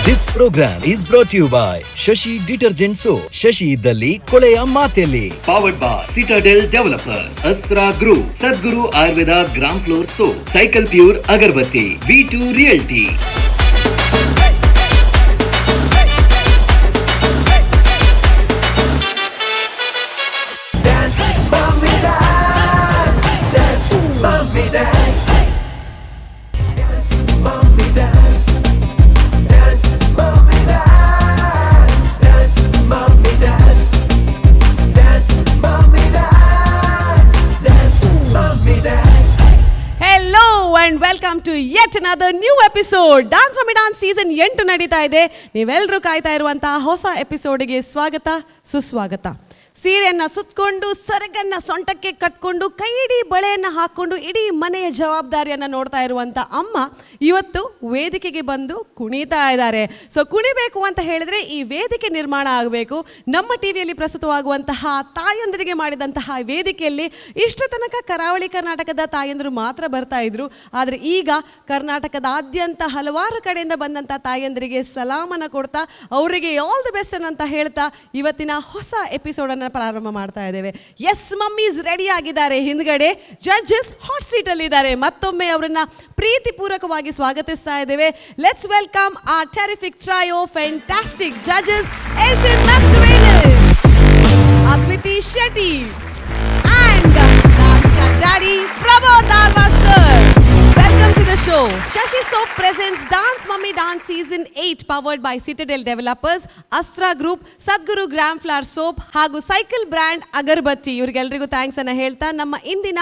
This program is brought to you by Shashi Detergent Soap. Shashi ಇದ್ದಲ್ಲಿ ಕೊಳೆಯ ಮಾತೆಲ್ಲಿ. Powered by Citadel Developers, Astra Group, Sadguru Ayurveda Gram Flour Soap, Cycle Pure Agarbatti, V2 Realty. Hello and welcome to yet another new episode. Dance Mummy Dance season 8 ನಡೀತಾ ಇದೆ. ನೀವೆಲ್ಲರೂ ಕಾಯ್ತಾ ಇರುವಂತಹ ಹೊಸ ಎಪಿಸೋಡ್ಗೆ ಸ್ವಾಗತ, ಸುಸ್ವಾಗತ. ಸೀರೆಯನ್ನು ಸುತ್ತಕೊಂಡು, ಸೆರಗನ್ನ ಸೊಂಟಕ್ಕೆ ಕಟ್ಕೊಂಡು, ಕೈ ಇಡೀ ಬಳೆಯನ್ನು ಹಾಕ್ಕೊಂಡು, ಇಡೀ ಮನೆಯ ಜವಾಬ್ದಾರಿಯನ್ನು ನೋಡ್ತಾ ಇರುವಂಥ ಅಮ್ಮ ಇವತ್ತು ವೇದಿಕೆಗೆ ಬಂದು ಕುಣಿತಾ ಇದ್ದಾರೆ. ಸೊ ಕುಣಿಬೇಕು ಅಂತ ಹೇಳಿದ್ರೆ ಈ ವೇದಿಕೆ ನಿರ್ಮಾಣ ಆಗಬೇಕು. ನಮ್ಮ ಟಿವಿಯಲ್ಲಿ ಪ್ರಸ್ತುತವಾಗುವಂತಹ ತಾಯಂದಿರಿಗೆ ಮಾಡಿದಂತಹ ವೇದಿಕೆಯಲ್ಲಿ ಇಷ್ಟು ತನಕ ಕರಾವಳಿ ಕರ್ನಾಟಕದ ತಾಯಂದಿರು ಮಾತ್ರ ಬರ್ತಾ ಇದ್ರು. ಆದರೆ ಈಗ ಕರ್ನಾಟಕದಾದ್ಯಂತ ಹಲವಾರು ಕಡೆಯಿಂದ ಬಂದಂಥ ತಾಯಂದಿರಿಗೆ ಸಲಾಮನ ಕೊಡ್ತಾ, ಅವರಿಗೆ all the best ಅಂತ ಹೇಳ್ತಾ, ಇವತ್ತಿನ ಹೊಸ ಎಪಿಸೋಡನ್ನು ಪ್ರಾರಂಭ ಮಾಡ್ತಾ ಇದ್ದೇವೆ. S, mummies ready ಆಗಿದ್ದಾರೆ. ಹಿಂದ್ಗಡೆ ಜಡ್ಜಸ್ ಹಾಟ್ ಸೀಟಲ್ಲಿ ಇದ್ದಾರೆ. ಮತ್ತೊಮ್ಮೆ ಅವರನ್ನ ಪ್ರೀತಿಪೂರ್ವಕವಾಗಿ ಸ್ವಾಗತಿಸ್ತಾ ಇದ್ದೇವೆ. Let's welcome our terrific trio, fantastic judges, Elton Mascarenhas, Adviti Shetty and Daddy Pramod Alva sir. Welcome to the show. Shashi Soap presents Dance Mummy Dance Season 8, powered by Citadel Developers, Astra Group, Sadguru Gram Flour Soap ಹಾಗೂ cycle brand ಅಗರಬತ್ತಿ. ಇವರಿಗೆಲ್ರಿಗೂ thanks ಅನ್ನ ಹೇಳ್ತಾ, ನಮ್ಮ ಇಂದಿನ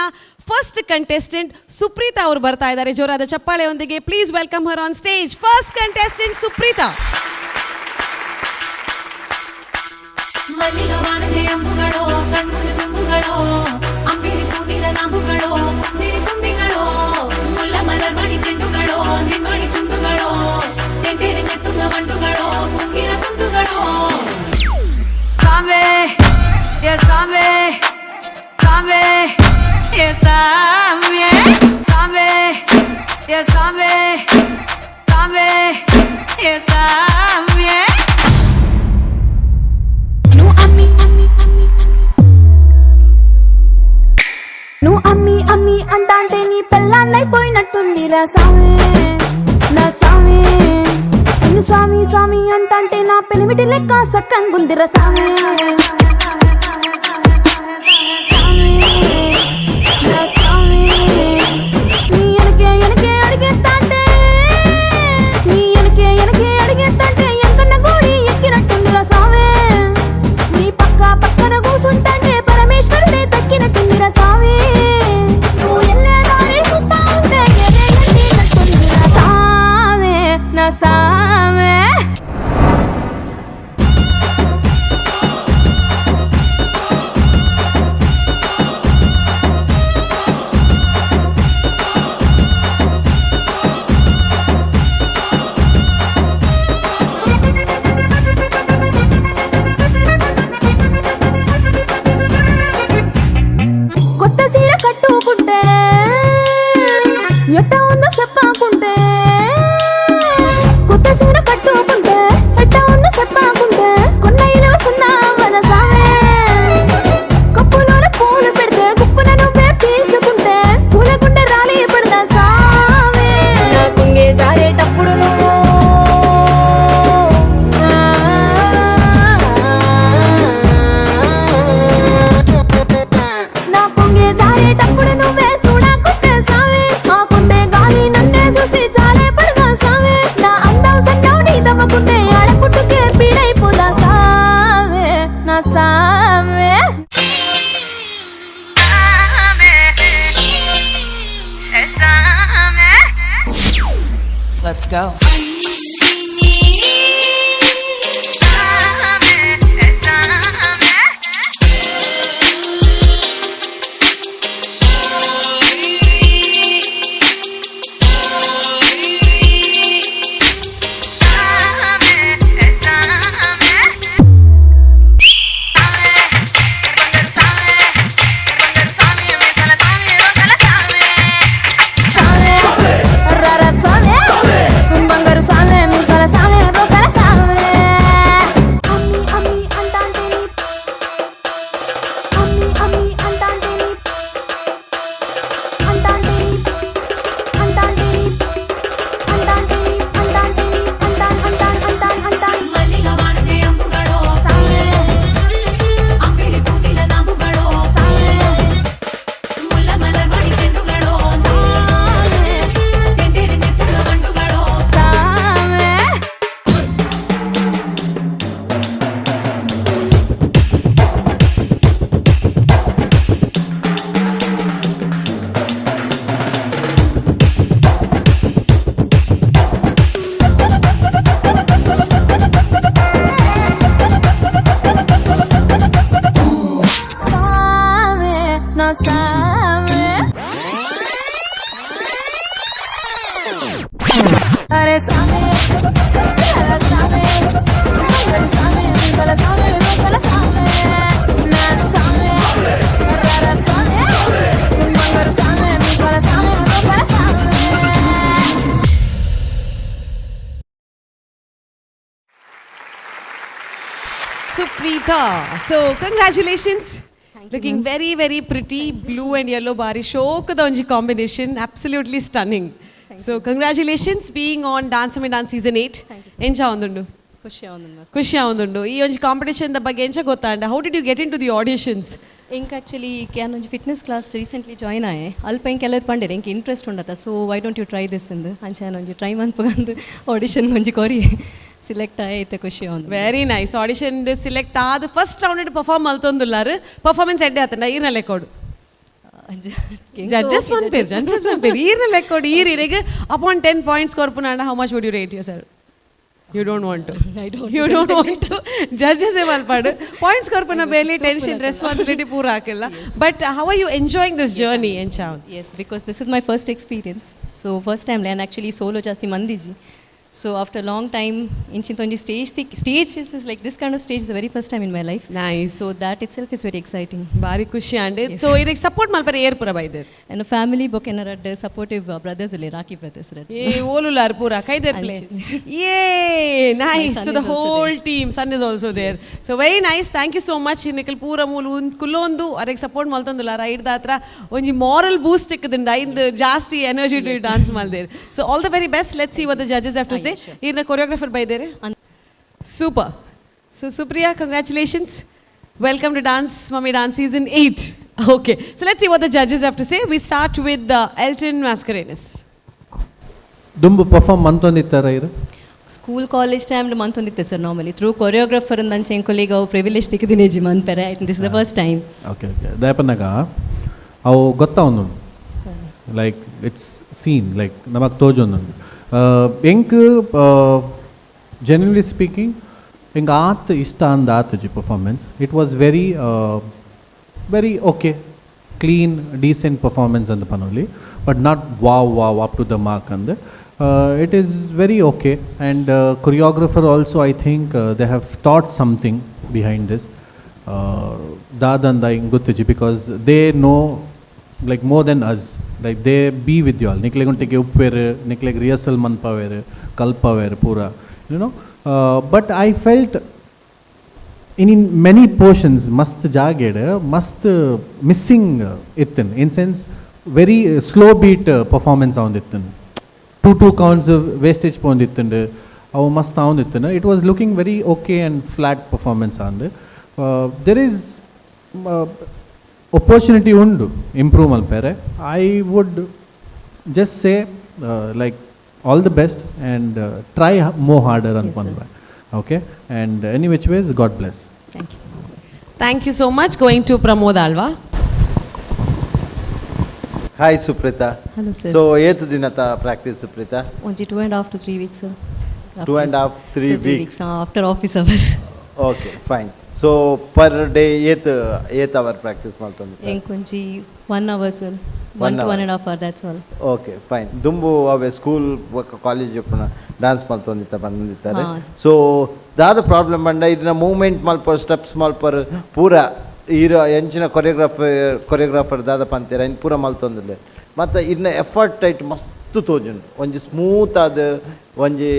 first contestant Supreetha ಅವರು ಬರ್ತಾ ಇದ್ದಾರೆ. ಜೋರಾದ ಚಪ್ಪಾಳೆಯೊಂದಿಗೆ please welcome her on stage. First contestant Supreetha. മല്ലികവാണന്റെ അമ്പുകളോ, കൺമുടി തുമ്പുകളോ, അമ്പിളി പൂനില നാമ്പുകളോ, പുഞ്ചിരി തുമ്പികളോ, മുല്ലമലർ മണി ചെണ്ടുകളോ, നിൻമണി ചുണ്ടുകളോ, തെണ്ടിരിഞ്ഞെത്തുന്ന വണ്ടുകളോ, പൂങ്കില കുണ്ടുകളോ. സാമേ, ഏ സാമേ, സാമേ, ഏ സാമേ, സാമേ, ഏ സാമേ, സാമേ, ഏ സാമേ. నువ్వు అమ్మి అమ్మి అమ్మి, నువ్వు అమ్మి అమ్మి అంటాంటే నీ పెళ్ళాన్నైపోయినట్టుందిరా సామి, నా సామి. నిన్ను స్వామి స్వామి అంటాంటే నా పెనిమిటి లెక్క సక్కంగుందిరా సామి, సామి, నా సామి. నీ ఎనకే ఎనకే అడిగేస్తాంటే, నీ ఎనకే ఎనకే అడిగేస్తాంటే ఎంకన్న గూడి ఎక్కినట్టుందిరా సామి. నీ పక్క పక్కన కూసుంటంటే పరమేశ్వరుడే తక్కినట్టుందిరా సామి. నువ్వు ఎల్లే దారి చూస్తా ఉంటే ఎరే ఎల్లినట్టుందిరా సామి, నా సామి. కొత్త చీర కట్టుకుంటే ఎట్ట ఉందో చెప్పాకుంటే, కొత్త చీర కట్టుకుంటే ఎట్ట ఉందో చెప్పాకుంటే, కొన్నయిలో సున్నా సామే. కప్పులోన పూలు పెడితే గుప్పున నువ్వే పీల్చుకుంటే, పూల గుండె రాలి పడదా సామే. నా కుంగే జారేటప్పుడు నువ్వు నా కొంగే జారేటప్పుడు నువ్వే చూడకుంటే సామే, ఆ కుండే గాలి నన్నే చూసి జాలే పడదా సామే. నా అందం సన్నం నీ దవ్వకుంటే ఆడపుట్టుకే పీడైపోదా సామే, నా సామే. Let's go. సామే, రర సామే, బంగారు. Supreetha. So congratulations, looking very very pretty. Blue and yellow ಬಾರಿ ಶೋಕದ ಒಂಜಿ combination, absolutely stunning. So congratulations being on Dance Mummy Dance season 8. ಎಂಚ ಒಂದುಂಡು? ಖುಷಿ ಆವೊಂದುಂಡು ಮಸ್ತ್. ಖುಷಿ ಆವೊಂದುಂಡು. ಈ ಒಂಜಿ ಕಾಂಪಿಟೇಷನ್ the ಬಗ್ಗೆ ಎಂಚ ಗೊತ್ತಾಂಡ? How did you get into the auditions? ಎಂಕ್ ಆಕ್ಚುಲಿ ಯಾನ್ ಒಂಜಿ fitness class recently join ಆಯೆ. ಅಲ್ಪ ಎಂಕ್ ಎಲ್ಲರ ಪಂಡೆರ್, ಎಂಕ್ interest ಉಂಡತ, so why don't you try this ಇಂದ್. ಅಂಚ ಯಾನ್ ಒಂಜಿ ಟ್ರೈ ಮನ್ಪುಗಂದು ಆಡಿಷನ್ ಒಂಜಿ ಕೊರಿ, ಸಿಲೆಕ್ಟ್ ಆಯೆ. ಇತ್ತೆ ಖುಷಿ ಆವೊಂದುಂಡು. Very nice. Audition select ಆದ್ first round perform ಮಲ್ತೊಂದುಲ್ಲಾರು. Performance ಎಡ್ಡೆ ಆತಂಡ ಈರ್ನ ಲೆಕ್ಕೋಡು? Judges ಪನ್ಪೇರು, judges ಪನ್ಪೇರು. ಈರ್ನ ಲೆಕ್ಕೋಡು, ಈರ್ ಇರೆಗ್ ಅಪಾನ್ 10 ಪಾಯಿಂಟ್ಸ್ ಕೊರ್ಪುನಾಂಡ, how much would you rate yourself? You don't want to? I don't. You don't want to. Judges ಮಲ್ಪಾಡು. Points ಕೊರ್ಪುನ ಬೇಲೆ ಟೆನ್ಷನ್, ರೆಸ್ಪಾನ್ಸಿಬಿಲಿಟಿ ಪೂರ ಹಾಕಿಲ್ಲ. But how are you enjoying this journey? ಎಂಚ? Yes, because this is my first experience. So first time ನಾನು actually solo ಜಾಸ್ತಿ ಮಂದಿಜಿ. So after long time ಇಂಚಿಂತ ಒಂಜಿ stage, stage is like this kind of stage, the very first time in my life. Nice. So that itself is very exciting. ಬಾರಿ ಖುಷಿ and. So ಇದಕ್ಕೆ support ಮಲ್ಪರೆ air ಪೂರ ಬೈದೇರ್? And family ಬೊಕ್ಕ ಏನಾರ supportive brothers ಇಲ್ಲ, rakhi brothers. ಏ, ಓಲುಲಾರ್ ಪೂರ ಕೈದರ್ಪ್ಲೆ. ಏ, nice. Son so the is also. Whole team, son is also there. So very nice. Thank you so much. ನಿಕಲ್ ಪೂರ ಮೂಲು ಕುಲ್ಲೊಂದು ಅರೆಗ್ ಸಪೋರ್ಟ್ ಮಲ್ತೊಂದುಲ್ಲ. ರೈಡ್ ದಾತ್ರ ಒಂಜಿ ಮಾರಲ್ ಬೂಸ್ಟ್ ತಿಕ್ಕದುಂಡ, ಐಡ್ ಜಾಸ್ತಿ ಎನರ್ಜಿ ಡಾನ್ಸ್ ಮಲ್ದೇರ್. So all the very best. Let's see what the judges have to say. ಈರ್ನ choreographer ಬೈದೇರೆ. Super. So Supriya, congratulations. Welcome to Dance Mummy Dance season 8. Okay, so let's see what the judges have to say. We start with Elton Mascarenas. ದುಂಬು perform ಮಂತೊಂದಿತ್ತಾರ ಇರು? School college time ಮಂತೊಂದಿತ್ತೆ sir. Normally through choreographer ಅಂಚೆ. ಎಂಕೊಲಿಗ ಅವು privilege ತಿಕ್ಕಿದಿನೇಜಿ ಮನ್ಪೆರೆ. This the first time. Okay okay ದಾಯಪನ್ನಾಗ ಅವು ಗೊತ್ತಾವೊಂದುಂಡು, like it's seen, like ನಮಕ್ ತೋಜೊಂದುಂಡು. ಎಂಕ್ generally speaking ಎಂಕ್ ಆತ್ ಇಷ್ಟ ಅಂದ ಆತುಜಿ performance. It was very very okay, clean, decent performance ಅಂದ್ ಪನೊಲಿ, but not wow, up to the mark ಅಂದ್. It is very okay, and choreographer also, I think they have thought something behind this. ದಾದಂದ ಹಿಂಗೆ ಗೊತ್ತಿಜಿ, because they know like more than us, like they be with you all. ನಿಕ್ಲೆಗುಂಟಿಗೆ ಉಪ್ಪೇರು, ನಿಕ್ಲೆಗ್ rehearsal ಮನ್ಪವೇರು, ಕಲ್ಪವೇರು ಪೂರ but I felt in many portions ಮಸ್ತ್ ಜಾಗೆಡ್ ಮಸ್ತ್ missing ಇತ್ತನ್, in sense very slow beat performance ಆವೊಂದಿತ್ತನ್. Two two counts wastage ಪೋಂದಿತ್ತುಂಡು. ಅವು ಮಸ್ತ್ ಆವೊಂದಿತ್ತನ್. It was looking very okay and flat performance and there is opportunity ಉಂಡು improve ಮಲ್ಪೆರೆ. I would just say like all the best and try more harder ಅಂತ ಬಂದ್ರೆ. Okay, and any which ways, God bless. Thank you. Thank you so much. Going to Pramod Alva. Hi Supreetha. Hello sir. So ಏತ್ ದಿನತ practice Supreetha? ಒಂಜಿ 2.5 to 3 weeks. 2.5, 3 weeks. After office hours. Okay, fine. So per day ಏತ್ ಏತ್ hour practice ಮಾಡ್ತೊಂದು? ಎಂಕೊಂಜಿ one hour sir. One one to hour. 1.5 hour, that's all. Okay, fine. ದುಂಬು ಅವೇ school college dance ಮಲ್ತೊಂದಿತ್ತ ಬಂದಿತ್ತಾರೆ? ಹಾ. So ದಾದ problem ಪಂಡ ಇದನ್ನ movement ಮಲ್ಪರ್, steps ಮಲ್ಪರ್, ಪೂರ ಈರ ಎಂಚಿನ choreographer choreographer ದಾದ ಪಂತೀರ ಇನ್ ಪೂರ ಮಲ್ತೊಂದಿಲ್ಲ. ಮತ್ತು ಇದನ್ನ ಎಫರ್ಟ್ ಟೈಟ್ ಮಸ್ತ್ ತೋಜುಂಡು. ಒಂಜಿ ಸ್ಮೂತ್ ಆದ ಒಂಜಿ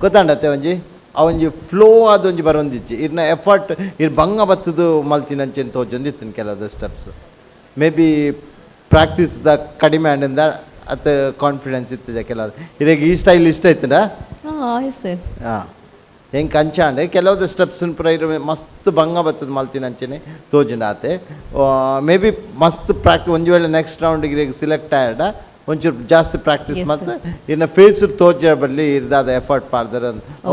ಗೊತ್ತಾಂಡತ್ತೆ, ಒಂಜಿ ಆ ಒಂಜಿ ಫ್ಲೋ ಆದ ಒಂಜಿ ಬರೊಂದಿಜ್ಜಿ. ಇರ್ನ ಎಫರ್ಟ್ ಇರ್ ಬಂಗ ಬತ್ತದು ಮಲ್ತಿನಂಚಿನ ತೋಜೊಂದಿತ್ತು ಕೆಲದ steps. May be ಪ್ರಾಕ್ಟೀಸ್ದ ಕಡಿಮೆ ಆಂಡಿಂದ ಅತ್ ಕಾನ್ಫಿಡೆನ್ಸ್ ಇತ್ತು ಕೆಲವು. ಇರೆಗ್ ಈ ಸ್ಟೈಲ್ ಇಷ್ಟ ಇತ್ತುಂಡ? ಹಾಂ, ಎಸ್ ಸರ್. ಹಾಂ, ಹೆಂಗೆ ಕಂಚಾಂಡೆ ಕೆಲವೊಂದು ಸ್ಟೆಪ್ಸ್ ಪೂರ ಇರ್ ಮಸ್ತ್ ಬಂಗ ಬತ್ತದ ಮಲ್ತಿನಂಚನೆ ತೋಜುಂಡು ಆತೆ. ಮೇ ಬಿ ಮಸ್ತ್ ಪ್ರಾಕ್ಟಿ ಒಂಜಿ ವೇಳೆ ನೆಕ್ಸ್ಟ್ ರೌಂಡಿಗೆ ಸಿಲೆಕ್ಟ್ ಆಯಡ ಒಂಚೂರು ಜಾಸ್ತಿ ಪ್ರಾಕ್ಟೀಸ್ ಮತ್ತು ಇನ್ನು ಫೇಸ್ ತೋಜ ಬರಲಿ ಇರ್ದಾದ ಎಫರ್ಟ್ ಪಾಡ್ದರ.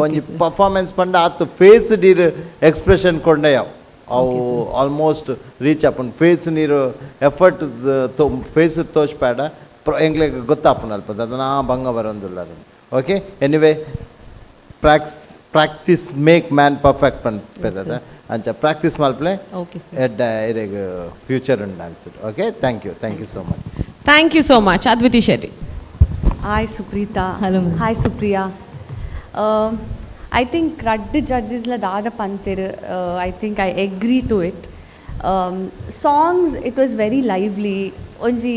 ಒಂಜಿ sir. Performance ಪಂಡ ಆತು ಫೇಸ್ ನೀರು ಎಕ್ಸ್ಪ್ರೆಷನ್ ಕೊಂಡೆ ಅವು ಆಲ್ಮೋಸ್ಟ್ ರೀಚ್ ಆಪುಂಡು. ಫೇಸ್ ನೀರು ಎಫರ್ಟ್ ಫೇಸ್ ತೋಜ್ಬೇಡ, ಎಂಗ್ಲೆಗ್ ಗೊತ್ತಾಪುಂಡು ಅಲ್ಪ ಅದನ್ನ ಭಂಗ ಬರೋಂದಿಲ್ಲ ಅದನ್ನು. Okay, anyway, practice make man perfect ಪನ್ಪೆದ ಅಂಚ ಪ್ರಾಕ್ಟೀಸ್ ಮಲ್ಪಲೆ. Okay sir. ಎಡ್ಡ ಇರೆಗ್ ಫ್ಯೂಚರ್ ಉಂಡು ಅನ್ಸುತ್ತೆ. Okay, thank you, thank you so much. Thank you so much. Adviti Shetty. Hi Supreeta. Hello, ma'am. Hi Supriya. I think ರಡ್ಡ್ judges ಲ ದಾದ ಪಂತೆರ್, I think I agree to it. Songs, it was very lively. ಒಂಜಿ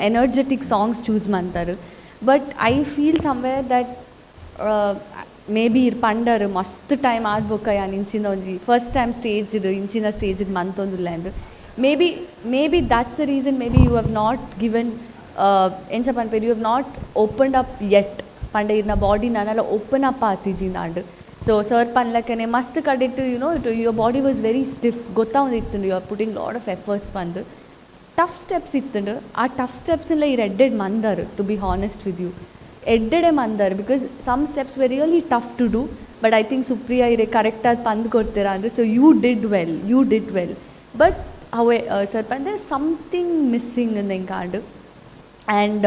energetic songs choose Mantar, but I feel somewhere that Maybe ಇರ್ ಪಂಡರ್ ಮಸ್ತ್ time ಆದ್ಬೊಕ್ಕ ಯಾನ್ ಇಂಚಿನ ಒಂಜಿ first time stage ಇಂಚಿನ ಸ್ಟೇಜ್ ಮಂತೊಂದುಲ್ಲ ಅಂದ್. Maybe that's the reason. Maybe you have not given, ಎಂಚ ಪನ್ಪೆರ್, you have not opened up yet. ಪಂಡ ಇರ್ನ ಬಾಡಿ ನನಲ ಓಪನ್ ಅಪ್ ಆತಿಜಿ ನಾಡ್. ಸೊ ಸರ್ ಪನ್ಲಕ್ಕನೆ ಮಸ್ತ್ ಕಡೆಟ್ your body was very stiff. ಗೊತ್ತಾವೊಂದಿತ್ತುಂಡು you are putting lot of efforts ಪಂದ್. ಟಫ್ ಸ್ಟೆಪ್ಸ್ ಇತ್ತುಂಡು. ಆ ಟಫ್ ಸ್ಟೆಪ್ಸ್ ಎಲ್ಲ ಇರ್ ಎಡ್ಡೆಡ್ ಮಂದರ್, to be honest with you, ಎಡ್ಡೆಡೆ ಮಂದರ್, because some steps were really tough to do. But I think Supriya ಇರೆ ಕರೆಕ್ಟಾಗಿ ಪಂದ್ ಕೊಡ್ತೀರಾ ಅಂದರೆ, so you did well, you did well. But ಅವೇ ಸ್ವಲ್ಪ ಅಂದರೆ ಸಮಥಿಂಗ್ ಮಿಸ್ಸಿಂಗ್ ಎಂಕಾಂಡ್. And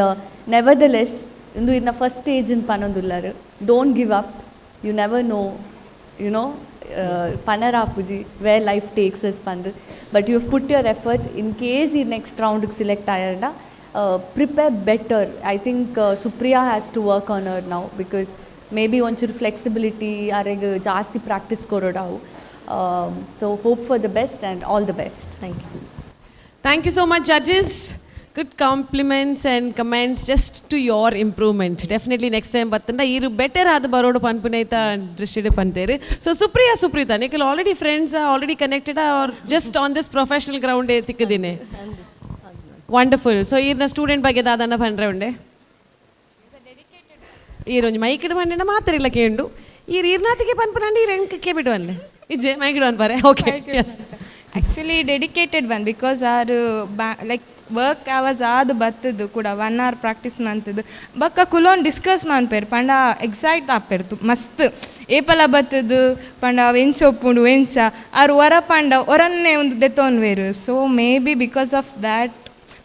never the less, ಇಂದು ಇನ್ನ ಫಸ್ಟ್ ಸ್ಟೇಜ್ in ಪನೊಂದುಲ್ಲಾರು, don't give up. You never know, ಪನರಾಪುಜಿ wear life takes us ಪಂದು. But you put your efforts. In case ಈ next ರೌಂಡ್ಗೆ select ಆಯರ್ಡ, prepare better. I think Supriya has to work on her now, because maybe ಒಂಚೂರು flexibility ಅರೆಗ್ ಜಾಸ್ತಿ practice ಕೊರೋಡಾವು. So hope for the best and all the best. Thank you. Thank you so much, judges. Good compliments and comments just to your improvement. Definitely next time ಬತ್ತಂಡ ಈರು better ಆದ ಬರೋಡು ಪನ್ಪುನೈತ ದೃಷ್ಟಿಡ್ ಪಂತೇರು. So Supriya, Supreetha, ನಿಕಲ್ already friends, already connected, or just on this professional ground ತಿಕ್ಕದಿನಿ? Wonderful. So ಈರ್ನ student ಬಗ್ಗೆ ದಾದನ್ನ ಪಂಡ್ರೆ ಉಂಡೆ? ಈರೊಂಜಿ ಮೈಕಿಡ್ ಪಂಡಿನ ಮಾತ್ರ ಕೇಂಡು. ಈರ್ ಈರ್ನಾತಿಗೆ ಪನ್ಪುನಂಡಿ, ಈರ್ ಎಂಕ್ ಕೇಬಿಡು ಅನ್ಲೆ ಇಜ್ಜೆ ಮೈಕಿಡ್ ಅನ್ಪಾರೆ. Okay, yes. Actually dedicated one, because are like work hours ಆದ್ ಬತ್ತದು ಕೂಡ one hour practice ಮಂತದ್ದು. ಬೊಕ್ಕ ಕುಲೋನ್ ಡಿಸ್ಕಸ್ ಮನ್ಪೇರು. ಪಂಡ ಎಕ್ಸೈಟ್ ಆಪೇರು ಮಸ್ತ್. ಏಪಲ ಬತ್ತದು ಪಂಡ ಅವು ಎಂಚ ಒಪ್ಪುಂಡು ಎಂಚ ಆರ್ ಒರ ಪಂಡ ಒರನ್ನೇ ಒಂದು ದೆತ್ತೊನ್ವೇರು. So maybe because of that.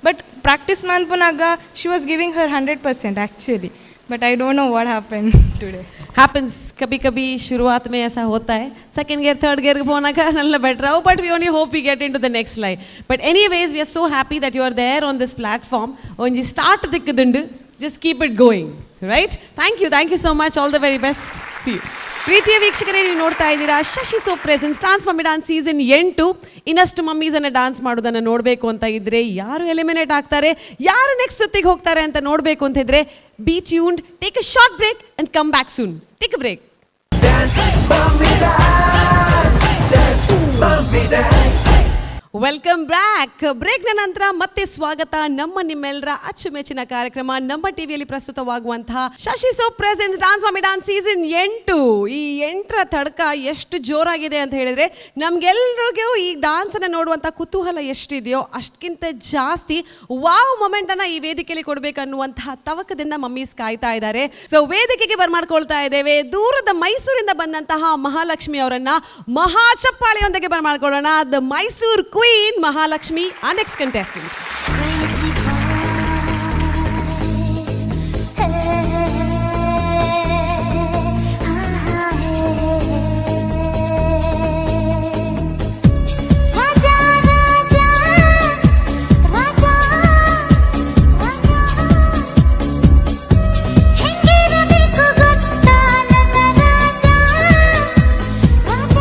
But practice ಮನ್ಪುನಾಗ she was giving her 100% actually, but I don't know what happen today. Happens कभी कभी. शुरुआत में ऐसा होता है. Second gear, third gear పోనాక నల్ల better. But we only hope we get into the next line. But anyways, we are so happy that you are there on this platform. ಒಂಜಿ start ದಿಕ್ಕದುಂಡು, just keep it going, right? Thank you, thank you so much. All the very best. See. ಪ್ರೀತಿಯ ವೀಕ್ಷಕರೇ, ನೀವು ನೋಡ್ತಾ ಇದ್ದೀರಾ ಶಶಿ soap presents dance mummy dance season 8. ಇನ್ನಷ್ಟು ಮಮ್ಮೀಸನ್ನು dance ಮಾಡೋದನ್ನು ನೋಡಬೇಕು ಅಂತ ಇದ್ರೆ, ಯಾರು ಎಲಿಮಿನೇಟ್ ಆಗ್ತಾರೆ, ಯಾರು ನೆಕ್ಸ್ಟ್ ಸುತ್ತಿಗೆ ಹೋಗ್ತಾರೆ ಅಂತ ನೋಡಬೇಕು ಅಂತ ಇದ್ರೆ, be tuned. Take a short break and come back soon. Take a break. Dance, mummy dance, dance, mummy dance. Welcome back. ಬ್ರೇಕ್ನ ನಂತರ ಮತ್ತೆ ಸ್ವಾಗತ. ನಮ್ಮ ನಿಮ್ಮೆಲ್ಲರ ಅಚ್ಚುಮೆಚ್ಚಿನ ಕಾರ್ಯಕ್ರಮ, ನಮ್ಮ ಟಿವಿಯಲ್ಲಿ ಪ್ರಸ್ತುತವಾಗುವಂತಹ ಶಶಿ soap presents dance mummy dance season 8. ಈ 8ರ ತಡ್ಕ ಎಷ್ಟು ಜೋರಾಗಿದೆ ಅಂತ ಹೇಳಿದ್ರೆ, ನಮ್ಗೆಲ್ರಿಗೂ ಈ ಡಾನ್ಸ್ ಅನ್ನು ನೋಡುವಂಥ ಕುತೂಹಲ ಎಷ್ಟಿದೆಯೋ ಅಷ್ಟಕ್ಕಿಂತ ಜಾಸ್ತಿ ವಾವ್ ಮೊಮೆಂಟ್ ಅನ್ನ ಈ ವೇದಿಕೆಯಲ್ಲಿ ಕೊಡಬೇಕನ್ನುವಂತಹ ತವಕದಿಂದ ಮಮ್ಮೀಸ್ ಕಾಯ್ತಾ ಇದ್ದಾರೆ. ಸೊ ವೇದಿಕೆಗೆ ಬರ್ಮಾಡ್ಕೊಳ್ತಾ ಇದ್ದೇವೆ ದೂರದ ಮೈಸೂರಿಂದ ಬಂದಂತಹ ಮಹಾಲಕ್ಷ್ಮಿ ಅವರನ್ನ. ಮಹಾ ಚಪ್ಪಾಳೆಯೊಂದಿಗೆ ಬರ್ಮಾಡ್ಕೊಳ್ಳೋಣ the Mysore queen Mahalakshmi, ಆ next contestant. Raja Raja Raja, ಹೆಂಗಿರಬೇಕು ಗೊತ್ತಾ ನನ್ನ ರಾಜ ರಾಜ?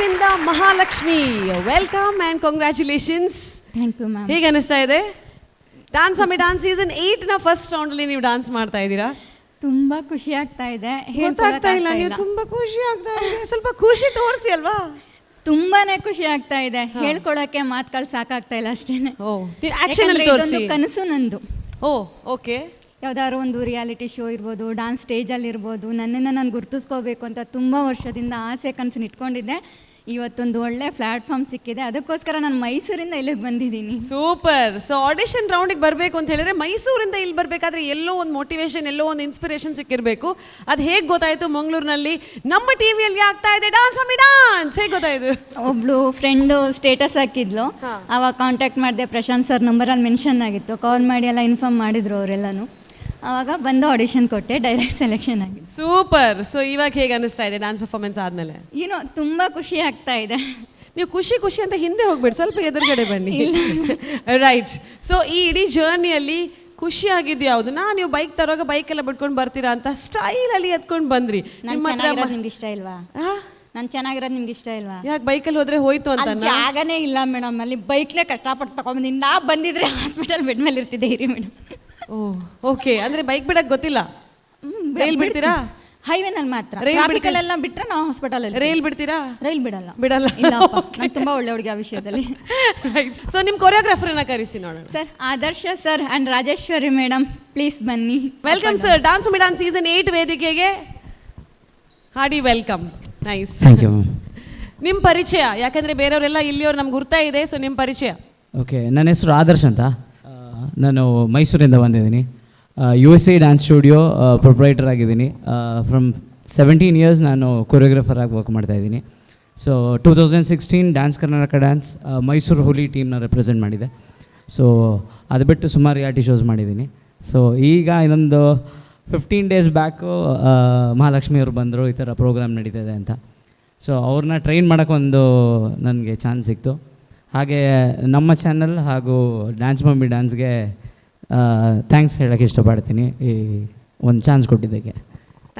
ಮಂಗಳೂರಿನಿಂದ Mahalakshmi. Welcome and congratulations. Thank you, ma'am. ಹೇಗೆ ಅನಿಸ್ತಾ ಇದೆ? ಡಾನ್ಸ್ ಮಮ್ಮಿ ಡಾನ್ಸ್ ಸೀಸನ್ 8 ನ ಫಸ್ಟ್ ರೌಂಡ್ ಅಲ್ಲಿ ನೀವು ಡಾನ್ಸ್ ಮಾಡ್ತಾ ಇದ್ದೀರಾ. ತುಂಬಾ ಖುಷಿ ಆಗ್ತಾ ಇದೆ. ಗೊತ್ತಾಗ್ತಾ ಇಲ್ಲ, ನೀವು ತುಂಬಾ ಖುಷಿ ಆಗ್ತಾ ಇದೆ. ಸ್ವಲ್ಪ ಖುಷಿ ತೋರಿಸಿ ಅಲ್ವಾ? ತುಂಬಾನೇ ಖುಷಿ ಆಗ್ತಾ ಇದೆ. ಹೇಳ್ಕೊಳಕ್ಕೆ ಮಾತುಗಳು ಸಾಕಾಗ್ತಾ ಇಲ್ಲ ಅಷ್ಟೇನೆ. ನೀವು ಆಕ್ಷನ್ ಅಲ್ಲಿ ಯಾಕಂದ್ರೆ ಇದೊಂದು ತೋರಿಸಿ. ಕನಸು ನಂದು. ಓ ಓಕೆ. ಯಾವ್ದಾದ್ರು ಒಂದು ರಿಯಾಲಿಟಿ ಶೋ ಇರ್ಬೋದು, ಡಾನ್ಸ್ ಸ್ಟೇಜಲ್ಲಿ ಇರ್ಬೋದು, ನನ್ನನ್ನು ನಾನು ಗುರ್ತಿಸ್ಕೋಬೇಕು ಅಂತ ತುಂಬ ವರ್ಷದಿಂದ ಆಸೆ ಕನಸನ್ನ ಇಟ್ಕೊಂಡಿದ್ದೆ. ಇವತ್ತೊಂದು ಒಳ್ಳೆ ಪ್ಲ್ಯಾಟ್ಫಾರ್ಮ್ ಸಿಕ್ಕಿದೆ, ಅದಕ್ಕೋಸ್ಕರ ನಾನು ಮೈಸೂರಿಂದ ಇಲ್ಲಿಗೆ ಬಂದಿದ್ದೀನಿ. ಸೂಪರ್. ಸೊ ಆಡಿಷನ್ ರೌಂಡಿಗೆ ಬರಬೇಕು ಅಂತ ಹೇಳಿದ್ರೆ ಮೈಸೂರಿಂದ ಇಲ್ಲಿ ಬರಬೇಕಾದ್ರೆ ಎಲ್ಲೋ ಒಂದು ಮೋಟಿವೇಶನ್, ಎಲ್ಲೋ ಒಂದು ಇನ್ಸ್ಪಿರೇಷನ್ ಸಿಕ್ಕಿರಬೇಕು. ಅದು ಹೇಗೆ ಗೊತ್ತಾಯಿತು? ಮಂಗಳೂರಿನಲ್ಲಿ ನಮ್ಮ ಟಿವಿಯಲ್ಲಿ ಆಗ್ತಾ ಇದೆ ಡಾನ್ಸ್ ಮಮ್ಮಿ ಡಾನ್ಸ್, ಹೇಗೆ ಗೊತ್ತಾಯಿತು? ಒಬ್ಳು ಫ್ರೆಂಡು ಸ್ಟೇಟಸ್ ಹಾಕಿದ್ಲು, ಆವಾಗ ಕಾಂಟ್ಯಾಕ್ಟ್ ಮಾಡಿದೆ. ಪ್ರಶಾಂತ್ ಸರ್ ನಂಬರಲ್ಲಿ ಮೆನ್ಷನ್ ಆಗಿತ್ತು, ಕಾಲ್ ಮಾಡಿ ಎಲ್ಲ ಇನ್ಫಾರ್ಮ್ ಮಾಡಿದ್ರು ಅವರೆಲ್ಲನೂ. ಆವಾಗ ಬಂದು ಆಡಿಷನ್ ಕೊಟ್ಟೆ, ಡೈರೆಕ್ಟ್ ಸೆಲೆಕ್ಷನ್ ಆಗಿದೆ. ಸೂಪರ್. ಸೊ ಇವಾಗ ಹೇಗೆ ಅನಿಸ್ತಾ ಇದೆ ಡಾನ್ಸ್ ಪರ್ಫಾರ್ಮೆನ್ಸ್ ಆದಮೇಲೆ? ಏನೋ ತುಂಬ ಖುಷಿ ಆಗ್ತಾ ಇದೆ. ನೀವು ಖುಷಿ ಖುಷಿ ಅಂತ ಹಿಂದೆ ಹೋಗ್ಬೇಡಿ, ಸ್ವಲ್ಪ ಎದುರುಗಡೆ ಬನ್ನಿ. ರೈಟ್. ಸೊ ಈ ಇಡೀ ಜರ್ನಿಯಲ್ಲಿ ಖುಷಿ ಆಗಿದ್ದು ಯಾವುದು? ನಾ ನೀವು ಬೈಕ್ ತರುವಾಗ ಬೈಕ್ ಎಲ್ಲ ಬಿಟ್ಕೊಂಡು ಬರ್ತೀರಾ ಅಂತ ಸ್ಟೈಲಲ್ಲಿ ಎತ್ಕೊಂಡು ಬಂದ್ರಿ. ನಾನು ನಿಮ್ಮ ಹತ್ರ ಚೆನ್ನಾಗಿರೋದು ನಿಮ್ಗೆ ಇಷ್ಟ ಇಲ್ವಾ? ನಾನು ಚೆನ್ನಾಗಿರೋದು ನಿಮ್ಗೆ ಇಷ್ಟ ಇಲ್ವಾ? ಯಾಕೆ ಬೈಕಲ್ಲಿ ಹೋದ್ರೆ ಹೋಯ್ತು ಅಂತ? ಅಲ್ಲಿ ಜಾಗನೇ ಇಲ್ಲ ಮೇಡಮ್, ಅಲ್ಲಿ ಬೈಕ್ಲೇ ಕಷ್ಟಪಟ್ಟು ತಗೊಂಬಂದಿನಿ. ನಾ ಬಂದಿದ್ರೆ ಹಾಸ್ಪಿಟಲ್ ಬೆಡ್ ಮೇಲೆ ಇರ್ತಿದ್ದೆ ಇರಿ ಮೇಡಮ್. ಓ ಓಕೆ, ಅಂದ್ರೆ ಬೈಕ್ ಬಿಡಕ್ ಗೊತ್ತಿಲ್ಲ? ರೈಲ್ ಬಿಡ್ತೀರಾ? ಹೈವೇನಲ್ಲಿ ಮಾತ್ರ. ರೈಲ್ ಬಿಡ್ತೀರಾ? ಟ್ರಾಫಿಕಲ್ಲೆಲ್ಲ ಬಿಟ್ರೆ ನಾವು ಹಾಸ್ಪಿಟಲ್. ರೈಲ್ ಬಿಡ್ತೀರಾ? ರೈಲ್ ಬಿಡಲ್ಲ. ಬಿಡಲ್ಲ. ಇಲ್ಲಪ್ಪ, ನಾನು ತುಂಬಾ ಒಳ್ಳೆ ಹುಡುಗಿ ಆ ವಿಷಯದಲ್ಲಿ. ಸೊ ನಿಮ್ಮ ಕೊರಿಯೋಗ್ರಾಫರ್ನ ಕರೆಸಿ ನೋಡೋಣ. Sir Adarsha sir and Rajeshwari madam, please ಬನ್ನಿ. Welcome sir, dance mummy dance season 8 ವೇದಿಕೆಗೆ ಹಾಡಿ welcome. Nice. Thank you ma'am. ನಿಮ್ಮ ಪರಿಚಯ, ಯಾಕಂದ್ರೆ ಬೇರೆಯವರೆಲ್ಲ ಇಲ್ಲಿಯವ್ರು ನಮ್ಗೆ ಗುರ್ತಾ ಇದೆ, ಸೊ ನಿಮ್ಮ ಪರಿಚಯ. ಓಕೆ, ನನ್ನ ಹೆಸರು ಆದರ್ಶ್ ಅಂತ. ನಾನು ಮೈಸೂರಿಂದ ಬಂದಿದ್ದೀನಿ. USA dance studio proprietor ಆಗಿದ್ದೀನಿ. ಫ್ರಮ್ 17 ಇಯರ್ಸ್ ನಾನು ಕೊರಿಯೋಗ್ರಾಫರ್ ಆಗಿ ವರ್ಕ್ ಮಾಡ್ತಾಯಿದ್ದೀನಿ. ಸೊ 2016 ಡ್ಯಾನ್ಸ್ ಕರ್ನಾಟಕ ಡ್ಯಾನ್ಸ್ ಮೈಸೂರು ಹುಲಿ ಟೀಮ್ನ ರೆಪ್ರೆಸೆಂಟ್ ಮಾಡಿದೆ. ಸೊ ಅದು ಬಿಟ್ಟು ಸುಮಾರು ರಿಯಾಲಿಟಿ ಶೋಸ್ ಮಾಡಿದ್ದೀನಿ. ಸೊ ಈಗ ಇನ್ನೊಂದು 15 ಡೇಸ್ ಬ್ಯಾಕು ಮಹಾಲಕ್ಷ್ಮಿಯವರು ಬಂದರು, ಈ ಥರ ಪ್ರೋಗ್ರಾಮ್ ನಡೀತಾದೆ ಅಂತ. ಸೊ ಅವ್ರನ್ನ ಟ್ರೈನ್ ಮಾಡೋಕ್ಕೊಂದು ನನಗೆ ಚಾನ್ಸ್ ಸಿಕ್ತು. ಹಾಗೆ ನಮ್ಮ ಚಾನಲ್ ಹಾಗೂ ಡ್ಯಾನ್ಸ್ ಮಮ್ಮಿ ಡ್ಯಾನ್ಸ್ಗೆ thanks ಹೇಳೋಕ್ಕೆ ಇಷ್ಟಪಡ್ತೀನಿ ಈ ಒಂದು ಚಾನ್ಸ್ ಕೊಟ್ಟಿದ್ದಕ್ಕೆ.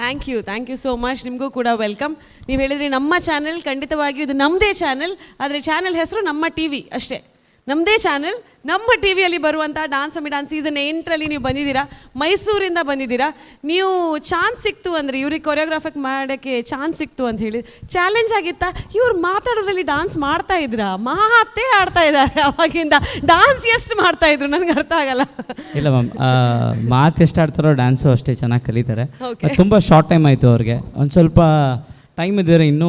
Thank you, thank you so much. ನಿಮಗೂ ಕೂಡ welcome. ನೀವು ಹೇಳಿದ್ರಿ ನಮ್ಮ ಚಾನಲ್, ಖಂಡಿತವಾಗಿಯೂ ಇದು ನಮ್ಮದೇ ಚಾನಲ್, ಆದರೆ ಚಾನಲ್ ಹೆಸರು ನಮ್ಮ ಟಿ ವಿ ಅಷ್ಟೇ. ನಮ್ಮದೇ ಚಾನಲ್, ನಮ್ಮ ಟಿ ವಿಯಲ್ಲಿ ಬರುವಂಥ ಡಾನ್ಸ್ ಮಮ್ಮಿ ಡಾನ್ಸ್ ಸೀಸನ್ 8ರಲ್ಲಿ ನೀವು ಬಂದಿದ್ದೀರಾ, ಮೈಸೂರಿಂದ ಬಂದಿದ್ದೀರಾ. ನೀವು ಚಾನ್ಸ್ ಸಿಕ್ತು ಅಂದರೆ, ಇವ್ರಿಗೆ ಕೊರಿಯೋಗ್ರಾಫಿಕ್ ಮಾಡೋಕ್ಕೆ ಚಾನ್ಸ್ ಸಿಕ್ತು ಅಂತ ಹೇಳಿ ಚಾಲೆಂಜ್ ಆಗಿತ್ತಾ? ಇವ್ರು ಮಾತಾಡೋದ್ರಲ್ಲಿ ಡಾನ್ಸ್ ಮಾಡ್ತಾ ಇದ್ರಾ? ಮಾತೇ ಆಡ್ತಾ ಇದ್ದಾರೆ ಅವಾಗಿಂದ, ಡಾನ್ಸ್ ಎಷ್ಟು ಮಾಡ್ತಾ ಇದ್ರು ನನಗೆ ಅರ್ಥ ಆಗಲ್ಲ. ಇಲ್ಲ ಮ್ಯಾಮ್, ಮಾತು ಎಷ್ಟು ಆಡ್ತಾರೋ ಡ್ಯಾನ್ಸು ಅಷ್ಟೇ ಚೆನ್ನಾಗಿ ಕಲಿತಾರೆ. ತುಂಬ ಶಾರ್ಟ್ ಟೈಮ್ ಆಯಿತು ಅವ್ರಿಗೆ, ಒಂದು ಸ್ವಲ್ಪ ಟೈಮ್ ಇದ್ದರೆ ಇನ್ನೂ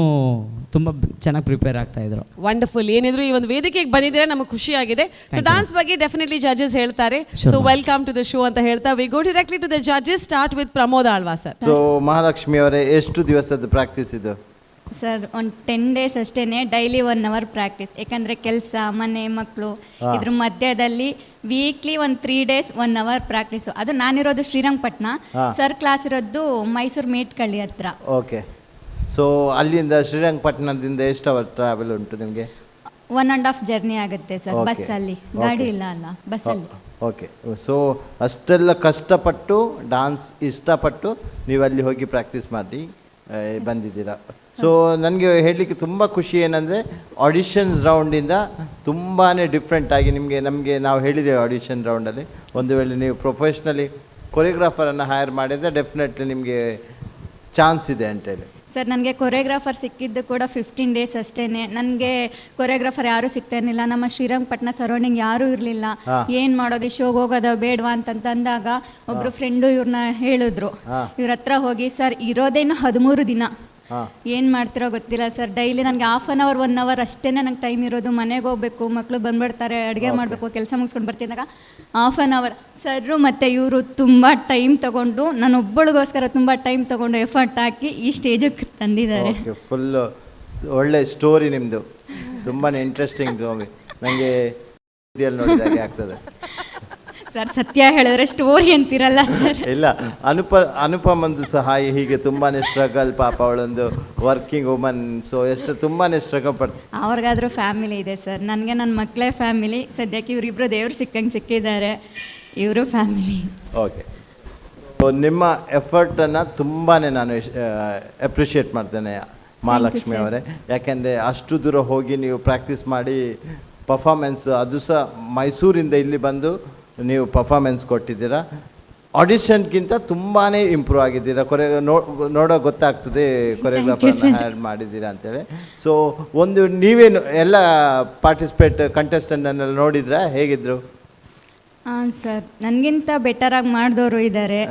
ತುಂಬ ಚೆನ್ನಾಗಿ ಪ್ರಿಪೇರ್ ಆಗ್ತಾಯಿದ್ರು. ವಂಡರ್ಫುಲ್. ಏನಿದ್ರು ಈ ಒಂದು ವೇದಿಕೆಗೆ ಬಂದಿದ್ದೀರಾ, ನಮಗೆ ಖುಷಿಯಾಗಿದೆ. ಸೊ ಡಾನ್ಸ್ ಬಗ್ಗೆ ಡೆಫಿನೆಟ್ಲಿ ಜಡ್ಜಸ್ ಹೇಳ್ತಾರೆ. So welcome to the show ಅಂತ ಹೇಳ್ತಾ we go directly to the judges. Start with Pramod Alva sir. So Mahalakshmi ಅವರೇ, ಎಷ್ಟು ದಿವಸದ ಪ್ರಾಕ್ಟೀಸ್ ಇದು? ಸರ್ ಒಂದು 10 ಡೇಸ್ ಅಷ್ಟೇ, ಡೈಲಿ 1 ಅವರ್ ಪ್ರಾಕ್ಟೀಸ್. ಯಾಕಂದರೆ ಕೆಲಸ, ಮನೆ, ಮಕ್ಕಳು, ಇದ್ರ ಮಧ್ಯದಲ್ಲಿ ವೀಕ್ಲಿ ಒಂದು 3 ಡೇಸ್ 1 ಅವರ್ ಪ್ರಾಕ್ಟೀಸು. ಅದು ನಾನಿರೋದು ಶ್ರೀರಂಗಪಟ್ಟಣ, ಸರ್ ಕ್ಲಾಸ್ ಇರೋದು ಮೈಸೂರು ಮೇಟ್ಕಳ್ಳಿ ಹತ್ರ. ಓಕೆ. ಸೊ ಅಲ್ಲಿಂದ ಶ್ರೀರಂಗಪಟ್ಟಣದಿಂದ ಎಷ್ಟು ಅವರ್ ಟ್ರಾವೆಲ್ ಉಂಟು ನಿಮಗೆ? 1.5 ಜರ್ನಿ ಆಗುತ್ತೆ ಸರ್, ಬಸ್ಸಲ್ಲಿ. ಗಾಡಿ ಇಲ್ಲ ಅಲ್ಲ, ಬಸ್ಸಲ್ಲಿ. ಓಕೆ. ಸೊ ಅಷ್ಟೆಲ್ಲ ಕಷ್ಟಪಟ್ಟು ಡಾನ್ಸ್ ಇಷ್ಟಪಟ್ಟು ನೀವು ಅಲ್ಲಿ ಹೋಗಿ ಪ್ರಾಕ್ಟೀಸ್ ಮಾಡಿ ಬಂದಿದ್ದೀರಾ. ಸೊ ನನಗೆ ಹೇಳಲಿಕ್ಕೆ ತುಂಬ ಖುಷಿ ಏನಂದರೆ, ಆಡಿಷನ್ಸ್ ರೌಂಡಿಂದ ತುಂಬಾ ಡಿಫ್ರೆಂಟಾಗಿ ನಿಮಗೆ, ನಮಗೆ ನಾವು ಹೇಳಿದ್ದೇವೆ ಆಡಿಷನ್ ರೌಂಡಲ್ಲಿ, ಒಂದು ವೇಳೆ ನೀವು ಪ್ರೊಫೆಷ್ನಲಿ ಕೊರಿಯೋಗ್ರಾಫರನ್ನು ಹೈರ್ ಮಾಡಿದರೆ ಡೆಫಿನೆಟ್ಲಿ ನಿಮಗೆ ಚಾನ್ಸ್ ಇದೆ ಅಂತೇಳಿ. ಸರ್ ನನಗೆ ಕೊರಿಯೋಗ್ರಾಫರ್ ಸಿಕ್ಕಿದ್ದು ಕೂಡ 15 ಡೇಸ್ ಅಷ್ಟೇ. ನನಗೆ ಕೊರಿಯೋಗ್ರಾಫರ್ ಯಾರೂ ಸಿಗ್ತಾ ಇರಲಿಲ್ಲ, ನಮ್ಮ ಶ್ರೀರಂಗಪಟ್ಟಣ ಸರೌಂಡಿಂಗ್ ಯಾರೂ ಇರಲಿಲ್ಲ. ಏನು ಮಾಡೋದು, ಶೋಗೆ ಹೋಗೋದ ಬೇಡವಾ ಅಂತಂದಾಗ ಒಬ್ಬರು ಫ್ರೆಂಡು ಇವ್ರನ್ನ ಹೇಳಿದ್ರು. ಇವ್ರ ಹತ್ರ ಹೋಗಿ, ಸರ್ ಇರೋದೇನು 13 ದಿನ, ಏನು ಮಾಡ್ತಿರೋ ಗೊತ್ತಿಲ್ಲ ಸರ್, ಡೈಲಿ ನನಗೆ ಹಾಫ್ ಆನ್ ಅವರ್ 1 ಅವರ್ ಅಷ್ಟೇ ನನಗೆ ಟೈಮ್ ಇರೋದು, ಮನೆಗೆ ಹೋಗ್ಬೇಕು, ಮಕ್ಕಳು ಬಂದ್ಬಿಡ್ತಾರೆ, ಅಡುಗೆ ಮಾಡಬೇಕು, ಕೆಲಸ ಮುಗಿಸ್ಕೊಂಡು ಬರ್ತಿದ್ದಾಗ ಹಾಫ್ ಆನ್ ಅವರ್. ಸರ್ ಮತ್ತು ಇವರು ತುಂಬ ಟೈಮ್ ತಗೊಂಡು, ನಾನೊಬ್ಬಳಿಗೋಸ್ಕರ ತುಂಬ ಟೈಮ್ ತಗೊಂಡು ಎಫರ್ಟ್ ಹಾಕಿ ಈ ಸ್ಟೇಜಿಗೆ ತಂದಿದ್ದಾರೆ. ಫುಲ್ಲು ಒಳ್ಳೆ ಸ್ಟೋರಿ ನಿಮ್ಮದು, ತುಂಬಾ ಇಂಟ್ರೆಸ್ಟಿಂಗ್ ಸ್ಟೋರಿ, ನನಗೆ ನೋಡಿದಾಗೆ ಆಗ್ತದೆ. ಸರ್ ಸತ್ಯ ಹೇಳಿದ್ರೆ ಸ್ಟೋರಿ ಅಂತಿರಲ್ಲ ಸರ್. ಇಲ್ಲ, ಅನುಪಮಂದು ಸಹ ಹೀಗೆ ತುಂಬಾ ಸ್ಟ್ರಗಲ್, ಪಾಪ ಅವಳೊಂದು ವರ್ಕಿಂಗ್ ವುಮನ್, ಸೊ ಎಷ್ಟು ತುಂಬಾ ಸ್ಟ್ರಗಲ್ ಪಡ್ತಾರೆ. ಅವ್ರಿಗಾದ್ರೂ ಫ್ಯಾಮಿಲಿ ಇದೆ ಸರ್, ನನಗೆ ನನ್ನ ಮಕ್ಕಳೇ ಫ್ಯಾಮಿಲಿ. ಸದ್ಯಕ್ಕೆ ಇವರಿಬ್ಬರು ದೇವ್ರು ಸಿಕ್ಕಂಗೆ ಸಿಕ್ಕಿದ್ದಾರೆ, ಇವರು ಫ್ಯಾಮಿಲಿ. ಓಕೆ, ನಿಮ್ಮ ಎಫರ್ಟನ್ನು ತುಂಬಾ ನಾನು ಅಪ್ರಿಷಿಯೇಟ್ ಮಾಡ್ತೇನೆ. Mahalakshmi sir. ಅವರೇ. ಯಾಕೆಂದರೆ ಅಷ್ಟು ದೂರ ಹೋಗಿ ನೀವು ಪ್ರಾಕ್ಟೀಸ್ ಮಾಡಿ ಪರ್ಫಾರ್ಮೆನ್ಸ್, ಅದು ಸಹ ಮೈಸೂರಿಂದ ಇಲ್ಲಿ ಬಂದು ನೀವು ಪರ್ಫಾರ್ಮೆನ್ಸ್ ಕೊಟ್ಟಿದ್ದೀರಾ. ಆಡಿಷನ್ಗಿಂತ ತುಂಬಾ ಇಂಪ್ರೂವ್ ಆಗಿದ್ದೀರಾ. ಕೊರೆ ನೋಡೋ ಗೊತ್ತಾಗ್ತದೆ ಕೊರಿಯೋಗ್ರಾಫರ್ನ sir. Hire ಮಾಡಿದ್ದೀರಾ ಅಂತೇಳಿ. ಸೊ ಒಂದು ನೀವೇನು ಎಲ್ಲ ಪಾರ್ಟಿಸಿಪೇಟ್ ಕಂಟೆಸ್ಟೆಂಟನ್ನೆಲ್ಲ ನೋಡಿದ್ರಾ? ಹೇಗಿದ್ರು? ಹಾಂ ಸರ್, ನನಗಿಂತ ಬೆಟರಾಗಿ ಮಾಡಿದವರು ಇದ್ದಾರೆ.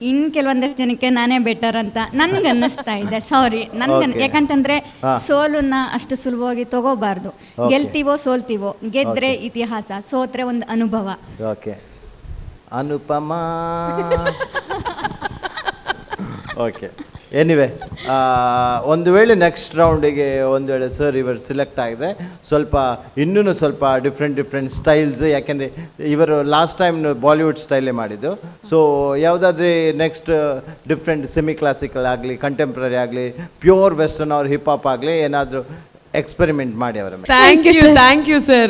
ಇನ್ನು ಕೆಲವೊಂದಷ್ಟು ಜನಕ್ಕೆ ನಾನೇ ಬೆಟರ್ ಅಂತ ನನ್ಗೆ ಅನ್ನಿಸ್ತಾ ಇದೆ. ಸಾರಿ, ನನ್ಗೆ ಯಾಕಂತಂದ್ರೆ ಸೋಲನ್ನ ಅಷ್ಟು ಸುಲಭವಾಗಿ ತಗೋಬಾರ್ದು. ಗೆಲ್ತೀವೋ ಸೋಲ್ತೀವೋ, ಗೆದ್ರೆ ಇತಿಹಾಸ, ಸೋತ್ರೆ ಒಂದು ಅನುಭವ. Okay Anupama, okay. Anyway, ಒಂದು ವೇಳೆ ನೆಕ್ಸ್ಟ್ ರೌಂಡಿಗೆ ಒಂದು ವೇಳೆ ಸರ್ ಇವರು ಸಿಲೆಕ್ಟ್ ಆಗಿದೆ, ಸ್ವಲ್ಪ ಇನ್ನೂ ಸ್ವಲ್ಪ different different styles, ಯಾಕೆಂದರೆ ಇವರು last time Bollywood ಸ್ಟೈಲೇ ಮಾಡಿದ್ದು. ಸೊ ಯಾವುದಾದ್ರೂ next different semi classical ಆಗಲಿ, ಕಂಟೆಂಪ್ರರಿ ಆಗಲಿ, pure western or hip hop ಆಗಲಿ, ಏನಾದರೂ ಎಕ್ಸ್ಪೆರಿಮೆಂಟ್ ಮಾಡಿ ಅವರ ಮೇಲೆ. Thank you, thank you sir.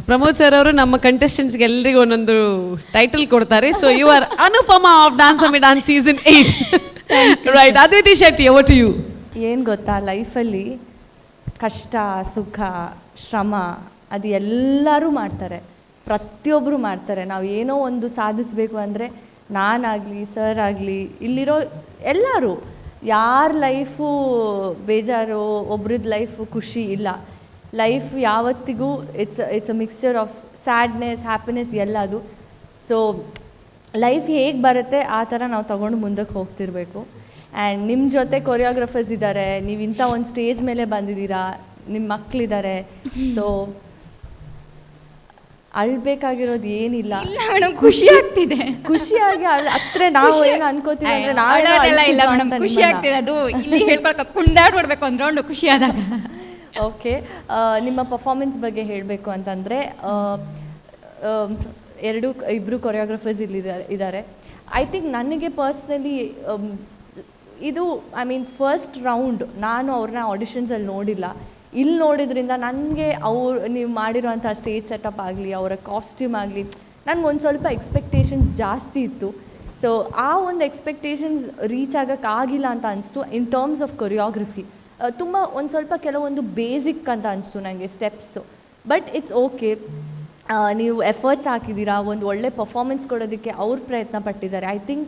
Pramod sir ಅವರು ನಮ್ಮ ಕಂಟೆಸ್ಟೆಂಟ್ಸ್ಗೆ ಎಲ್ರಿಗೂ ಒಂದೊಂದು ಟೈಟಲ್ ಕೊಡ್ತಾರೆ. So you are Anupama of Dance Mummy Dance season 8, right? Adviti Shetty, over to you. ಏನು ಗೊತ್ತಾ, ಲೈಫಲ್ಲಿ ಕಷ್ಟ ಸುಖ ಶ್ರಮ ಅದು ಎಲ್ಲರೂ ಮಾಡ್ತಾರೆ, ಪ್ರತಿಯೊಬ್ಬರು ಮಾಡ್ತಾರೆ. ನಾವು ಏನೋ ಒಂದು ಸಾಧಿಸಬೇಕು ಅಂದರೆ ನಾನಾಗಲಿ, ಸರ್ ಆಗಲಿ, ಇಲ್ಲಿರೋ ಎಲ್ಲರೂ, ಯಾರ ಲೈಫು ಬೇಜಾರು, ಒಬ್ರದ್ದು ಲೈಫು ಖುಷಿ ಇಲ್ಲ. ಲೈಫ್ ಯಾವತ್ತಿಗೂ it's a mixture of sadness, happiness ಎಲ್ಲದು. ಸೊ ಲೈಫ್ ಹೇಗೆ ಬರುತ್ತೆ ಆ ಥರ ನಾವು ತೊಗೊಂಡು ಮುಂದಕ್ಕೆ ಹೋಗ್ತಿರ್ಬೇಕು. ಆ್ಯಂಡ್ ನಿಮ್ಮ ಜೊತೆ ಕೊರಿಯೋಗ್ರಫರ್ಸ್ ಇದ್ದಾರೆ, ನೀವು ಇಂಥ ಒಂದು ಸ್ಟೇಜ್ ಮೇಲೆ ಬಂದಿದ್ದೀರಾ, ನಿಮ್ಮ ಮಕ್ಕಳಿದ್ದಾರೆ. ಸೊ ಅಳ್ಬೇಕಾಗಿರೋದು ಏನಿಲ್ಲ. ಇಲ್ಲ ಮೇಡಮ್, ಖುಷಿ ಆಗ್ತಿದೆ. ಖುಷಿಯಾಗಿ ಹತ್ರ ನಾವು ಏನು ಅನ್ಕೋತೀವಿ ಅಂದ್ರೆ ನಾವೇನೋ ಅಳೋದೆಲ್ಲ ಇಲ್ಲ ಅಳ್ತಿದ್ವಾ ಮೇಡಮ್, ಅಂತ ಖುಷಿ ನಿಮ್ಮನ್ನ. ಆಗ್ತಿದೆ. ಅದು ಇಲ್ಲಿ ಹೇಳ್ಕೊಳಕ್ ಕುಂದಾಡ್ಬಿಡ್ಬೇಕು ಒಂದು ರೌಂಡ್ ಖುಷಿ ಆದಾಗ. ಓಕೆ, ನಿಮ್ಮ ಪರ್ಫಾರ್ಮೆನ್ಸ್ ಬಗ್ಗೆ ಹೇಳಬೇಕು ಅಂತಂದರೆ, ಇಬ್ಬರು ಕೊರಿಯೋಗ್ರಫರ್ಸ್ ಇಲ್ಲಿ ಇದ್ದಾರೆ. I think ನನಗೆ ಪರ್ಸ್ನಲಿ ಇದು, I mean first round ನಾನು ಅವ್ರನ್ನ ಆಡಿಷನ್ಸಲ್ಲಿ ನೋಡಿಲ್ಲ. ಇಲ್ಲಿ ನೋಡಿದ್ರಿಂದ ನನಗೆ ಅವ್ರು ನೀವು ಮಾಡಿರೋಂಥ ಸ್ಟೇಜ್ ಸೆಟಪ್ ಆಗಲಿ, ಅವರ ಕಾಸ್ಟ್ಯೂಮ್ ಆಗಲಿ, ನನಗೆ ಒಂದು ಸ್ವಲ್ಪ ಎಕ್ಸ್ಪೆಕ್ಟೇಷನ್ಸ್ ಜಾಸ್ತಿ ಇತ್ತು. ಸೊ ಆ ಒಂದು ಎಕ್ಸ್ಪೆಕ್ಟೇಷನ್ಸ್ ರೀಚ್ ಆಗೋಕ್ಕಾಗಿಲ್ಲ ಅಂತ ಅನಿಸ್ತು. In terms of choreography ತುಂಬ ಒಂದು ಸ್ವಲ್ಪ ಕೆಲವೊಂದು ಬೇಸಿಕ್ ಅಂತ ಅನಿಸ್ತು ನನಗೆ steps. But it's okay, ನೀವು ಎಫರ್ಟ್ಸ್ ಹಾಕಿದ್ದೀರಾ, ಒಂದು ಒಳ್ಳೆ ಪರ್ಫಾರ್ಮೆನ್ಸ್ ಕೊಡೋದಕ್ಕೆ ಅವ್ರು ಪ್ರಯತ್ನ ಪಟ್ಟಿದ್ದಾರೆ. I think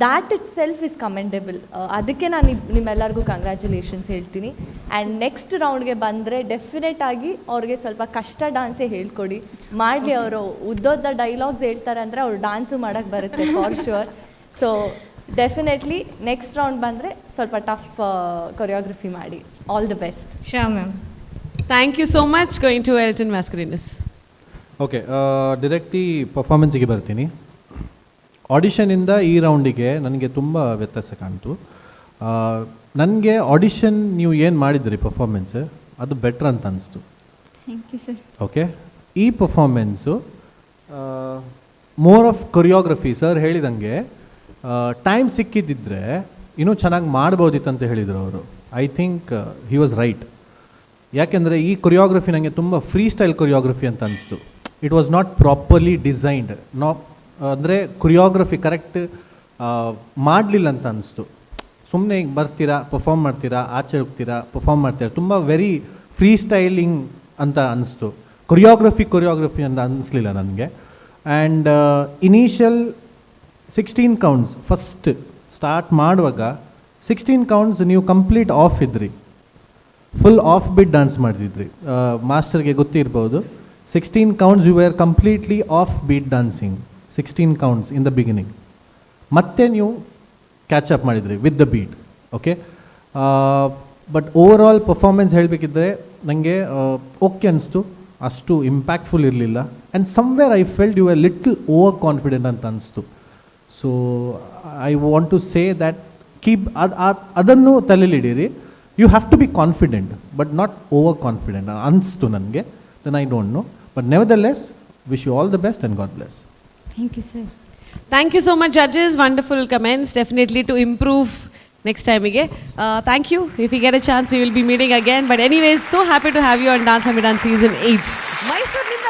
that itself is commendable. ಅದಕ್ಕೆ ನಾನು ನಿಮ್ಮೆಲ್ಲರಿಗೂ ಕಂಗ್ರ್ಯಾಚುಲೇಷನ್ಸ್ ಹೇಳ್ತೀನಿ. ಆ್ಯಂಡ್ ನೆಕ್ಸ್ಟ್ ರೌಂಡ್ಗೆ ಬಂದರೆ ಡೆಫಿನೆಟ್ ಆಗಿ ಅವ್ರಿಗೆ ಸ್ವಲ್ಪ ಕಷ್ಟ ಡಾನ್ಸೇ ಹೇಳ್ಕೊಡಿ, ಮಾಡಲಿ. ಅವರು ಉದ್ದೋದ್ದ ಡೈಲಾಗ್ಸ್ ಹೇಳ್ತಾರೆ ಅಂದರೆ ಅವ್ರು ಡಾನ್ಸು ಮಾಡೋಕ್ಕೆ ಬರುತ್ತೆ for sure. So definitely next round ಬಂದರೆ ಸ್ವಲ್ಪ ಟಫ್ ಕೊರಿಯೋಗ್ರಫಿ ಮಾಡಿ. All the best. Sure ma'am. Thank you so much. Going to Elton Mascarenhas. Okay, directly ಪರ್ಫಾರ್ಮೆನ್ಸಿಗೆ ಬರ್ತೀನಿ. ಆಡಿಷನಿಂದ ಈ ರೌಂಡಿಗೆ ನನಗೆ ತುಂಬ ವ್ಯತ್ಯಾಸ ಕಾಣ್ತು. ನನಗೆ ಆಡಿಷನ್ ನೀವು ಏನು ಮಾಡಿದ್ರಿ ಪರ್ಫಾರ್ಮೆನ್ಸ್, ಅದು ಬೆಟ್ರ್ ಅಂತ ಅನಿಸ್ತು. Thank you sir. Okay, ಈ performance more of choreography. Sir ಹೇಳಿದಂಗೆ ಟೈಮ್ ಸಿಕ್ಕಿದ್ದಿದ್ರೆ ಇನ್ನೂ ಚೆನ್ನಾಗಿ ಮಾಡ್ಬೋದಿತ್ತಂತ ಹೇಳಿದರು ಅವರು. I think he was right. ಯಾಕೆಂದರೆ ಈ ಕೊರಿಯೋಗ್ರಫಿ ನನಗೆ ತುಂಬ free style choreography ಅಂತ ಅನಿಸ್ತು. It was not properly designed. ಅಂದರೆ ಕೊರಿಯೋಗ್ರಫಿ ಕರೆಕ್ಟ್ ಮಾಡಲಿಲ್ಲ ಅಂತ ಅನಿಸ್ತು. ಸುಮ್ಮನೆ ಈಗ ಬರ್ತೀರಾ, ಪರ್ಫಾರ್ಮ್ ಮಾಡ್ತೀರಾ, ಆಚೆ ಹೋಗ್ತೀರಾ, ಪರ್ಫಾರ್ಮ್ ಮಾಡ್ತೀರಾ, ತುಂಬ very free styling ಅಂತ ಅನಿಸ್ತು. ಕೊರಿಯೋಗ್ರಫಿ ಅಂತ ಅನ್ನಿಸ್ಲಿಲ್ಲ ನನಗೆ. And initial 16 counts first start ಮಾಡುವಾಗ 16 ಕೌಂಟ್ಸ್ ನೀವು ಕಂಪ್ಲೀಟ್ ಆಫ್ ಇದ್ರಿ, full off beat dance ಮಾಡ್ತಿದ್ರಿ. ಮಾಸ್ಟರ್ಗೆ ಗೊತ್ತಿರ್ಬೋದು, 16 counts you are completely off beat dancing, 16 counts in the beginning. ಮತ್ತೆ ನೀವು ಕ್ಯಾಚ್ ಅಪ್ ಮಾಡಿದ್ರಿ with the beat. Okay, but overall performance ಹೇಳಬೇಕಿದ್ರೆ ನನಗೆ okay ಅನಿಸ್ತು, ಅಷ್ಟು ಇಂಪ್ಯಾಕ್ಟ್ಫುಲ್ ಇರಲಿಲ್ಲ. And somewhere I felt you are little over confident ಅಂತ ಅನಿಸ್ತು. So I want to say that keep ಅದು ಅದನ್ನು ತಲೆಯಲ್ಲಿಡೀರಿ. You have to be confident but not over confident ಅನಿಸ್ತು ನನಗೆ. Then I don't know, but nevertheless wish you all the best and God bless. Thank you sir. Thank you so much judges. Wonderful comments, definitely to improve next ಟೈಮಿಗೆ. Thank you. If you get a chance, we will be meeting again. But anyways, so happy to have you on Dance Mummy Dance season 8. ಮೈಸೂರಿನಿಂದ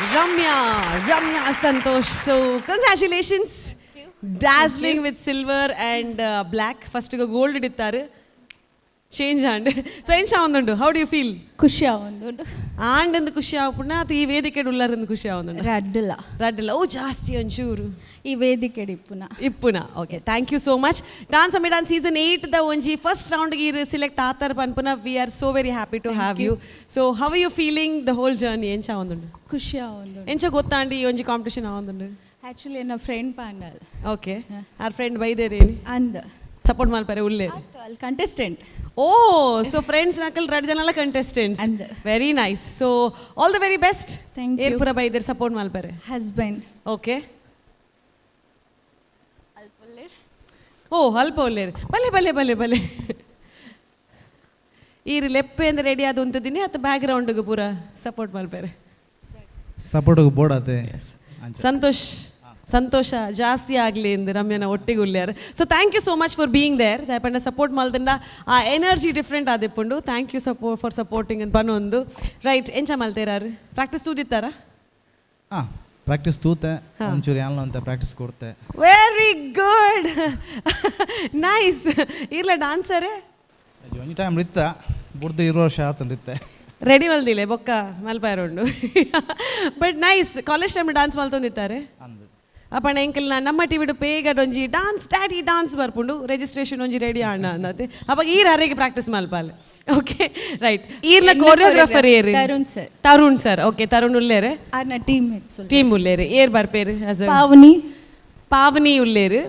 Ramya, Ramya Santosh. So congratulations. Dazzling with silver and black. First gold ಇತ್ತಾರೆ, change and. So ಎಂಚ ಆವೊಂದುಂಡು? How do you feel? ಖುಷಿ ಆವೊಂದುಂಡು. ಆಂಡಂದು ಖುಷಿ ಆಪುಂಡ ಅತ್ತ ಈ ವೇದಿಕೆ ಉಲ್ಲಾರಂದು ಖುಷಿ ಆವೊಂದುಂಡು? ರಡ್ಡುಲ. ರಡ್ಡುಲ. ಓ ಜಾಸ್ತಿ ಒಂಚೂರು ಈ ವೇದಿಕೆ ಇಪ್ಪುನ. ಇಪ್ಪುನ. Okay, thank you so much. Dance Mummy Dance season 8 the ಒಂಜಿ ಫಸ್ಟ್ ರೌಂಡ್ ಈರ್ ಸಿಲೆಕ್ಟ್ ಆತಾರ ಪನ್ಪುನ we are so very happy to have you. So how you feeling the whole journey? ಎಂಚ ಆವೊಂದುಂಡು? ಖುಷಿ ಆವೊಂದುಂಡು. ಎಂಚ ಗೊತ್ತಾಂಡಿ ಈ ಒಂಜಿ ಕಾಂಪಿಟಿಷನ್ ಆವೊಂದುಂಡು? ಆಕ್ಚುಲಿ ಎನ್ನ ಫ್ರೆಂಡ್ ಪಾಂಡಲ್. Okay, R friend ಬೈದೇರೇನಿ? ಅಂದ್. ಸಪೋರ್ಟ್ ಮಲ್ಪರೆ ಉಲ್ಲೆ? ಅಲ್ಲಿ contestant. ಓ, ಸೊ ಫ್ರೆಂಡ್ಸ್ ನಕಲ್ ರಡ್ ಜನಲ contestants. Very nice. So all the very best. Thank you. ಏರ್ಪುರ ಬೈದೇರ್ support ಮಲ್ಪರೆ? Husband. Okay. ಓ ಅಲ್ಪ ಒಲ್ಲೇರು. ಬಲೆ ಬಲೆ ಬಲೆ ಬಲೆ. ಈರು ಲೆಪ್ಪೆ ಅಂದ್ರೆ ರೆಡಿ ಆದ ಉಂತದಿನಿ ಅತ್ತ ಬ್ಯಾಕ್ ಗ್ರೌಂಡ್ಗೆ ಪೂರ ಸಪೋರ್ಟ್ ಮಲ್ಪರೆ? Support board. ಸಂತೋಷ್, ಸಂತೋಷ ಜಾಸ್ತಿ ಆಗಲಿ ಎಂದು ರಮ್ಯನ ಒಟ್ಟಿಗೆ ಉಲ್ಲೇರು. So thank you so much for being there. ದಾಯಪಂಡ support ಮಲ್ದಂಡ ಆ ಎನರ್ಜಿ ಡಿಫ್ರೆಂಟ್ ಆದಿಪ್ಪುಂಡು. Thank you for supporting ಅಂತ ಪನೊಂದು. ರೈಟ್, ಎಂಚ ಮಲ್ತೇರಾರು? ಪ್ರಾಕ್ಟೀಸ್ ತೂದಿತ್ತಾರ? ಹಾಂ, ಪ್ರಾಕ್ಟೀಸ್ ತೂತೆ, ಒಂಚೂರು ಯಾನ್ ಅಂತ ಪ್ರಾಕ್ಟೀಸ್ ಕೊಡ್ತೆ. Very good, nice. ಇರ್ಲ ಡಾನ್ಸರೇ? ಒಂಜಿ ಟೈಮ್ ಇತ್ತ ಬುಡ್ದು 20 ವರ್ಷ ಆತಂದಿತ್ತೆ. ರೆಡಿ ಮಲ್ದಿಲ್ಲ ಬೊಕ್ಕ ಮಲ್ಪಾರುಂಡು. But nice. College time dance ಮಲ್ತೊಂದಿತ್ತಾರೆ ಅಪ್ಪಣ ಎಂಕಲ್ ನಮ್ಮ ಟಿವಿಡು ಪೇಗಡ್ ಒಂಜಿ dance daddy dance ಬರ್ಪುಂಡು. Registration ಒಂಜಿ ರೆಡಿ ಅಣ್ಣ ಅಂದತೆ. ಅವಾಗ ಈರ್ ಹರಿಗೆ ಪ್ರಾಕ್ಟೀಸ್ ಮಲ್ಪಾಲೆ. Okay, right. ಈರ್ನ ಕೊರಿಯೋಗ್ರಾಫರ್ ಏರು? Tarun sir. Tarun sir, okay. Tarun ಉಲ್ಲೇರೆ? ಆರ್ನ ಟೀಮ್. ಟೀಮ್ ಉಲ್ಲೇರು. ಏರ್ ಬರ್ಪೇರು? ಪಾವನಿ. ಪಾವನಿ ಉಲ್ಲೇರು.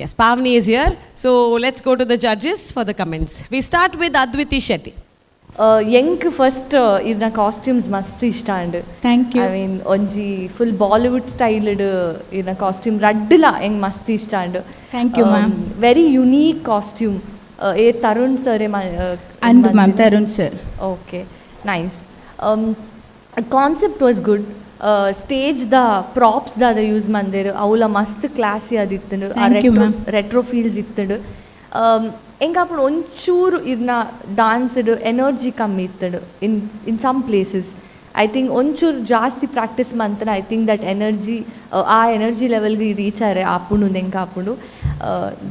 Yes, Pavani is here. So let's go to the judges for the comments. We start with Adviti Shetty. ಎಂಕ್ ಫಸ್ಟ್ ಇದನ್ನ ಕಾಸ್ಟ್ಯೂಮ್ಸ್ ಮಸ್ತ್ ಇಷ್ಟ and. Thank you. I mean ಒಂಜಿ ಫುಲ್ ಬಾಲಿವುಡ್ ಸ್ಟೈಲ್ಡ್ ಇದನ್ನ ಕಾಸ್ಟ್ಯೂಮ್ ರಡ್ಡುಲ ಎಂಗ್ ಮಸ್ತ್ ಇಷ್ಟ and. Thank you ma'am. Very unique costume. A Tarun sir? And ma'am, Tarun sir. Okay, nice. Concept was good. Stage the props ದಾದ use ಮಂದೇರು ಅವುಲ ಮಸ್ತ್ classy ಅದಿತ್ತಂಡು. Thank you ma'am. Retro feels ಇತ್ತಂಡು. ಎಂಕಾಪುಂಡು ಒಂಚೂರು ಇದನ್ನ ಡಾನ್ಸ್ಡ್ ಎನರ್ಜಿ ಕಮ್ಮಿ ಇತ್ತಂಡು in in some places. I think ಒಂಚೂರು ಜಾಸ್ತಿ ಪ್ರಾಕ್ಟೀಸ್ ಮಂತನ I think that energy ಆ ಎನರ್ಜಿ ಲೆವೆಲ್ಗೆ ರೀಚ್ ಆರೆ ಆಪುಂಡು ಎಂಕಾಪುಂಡು.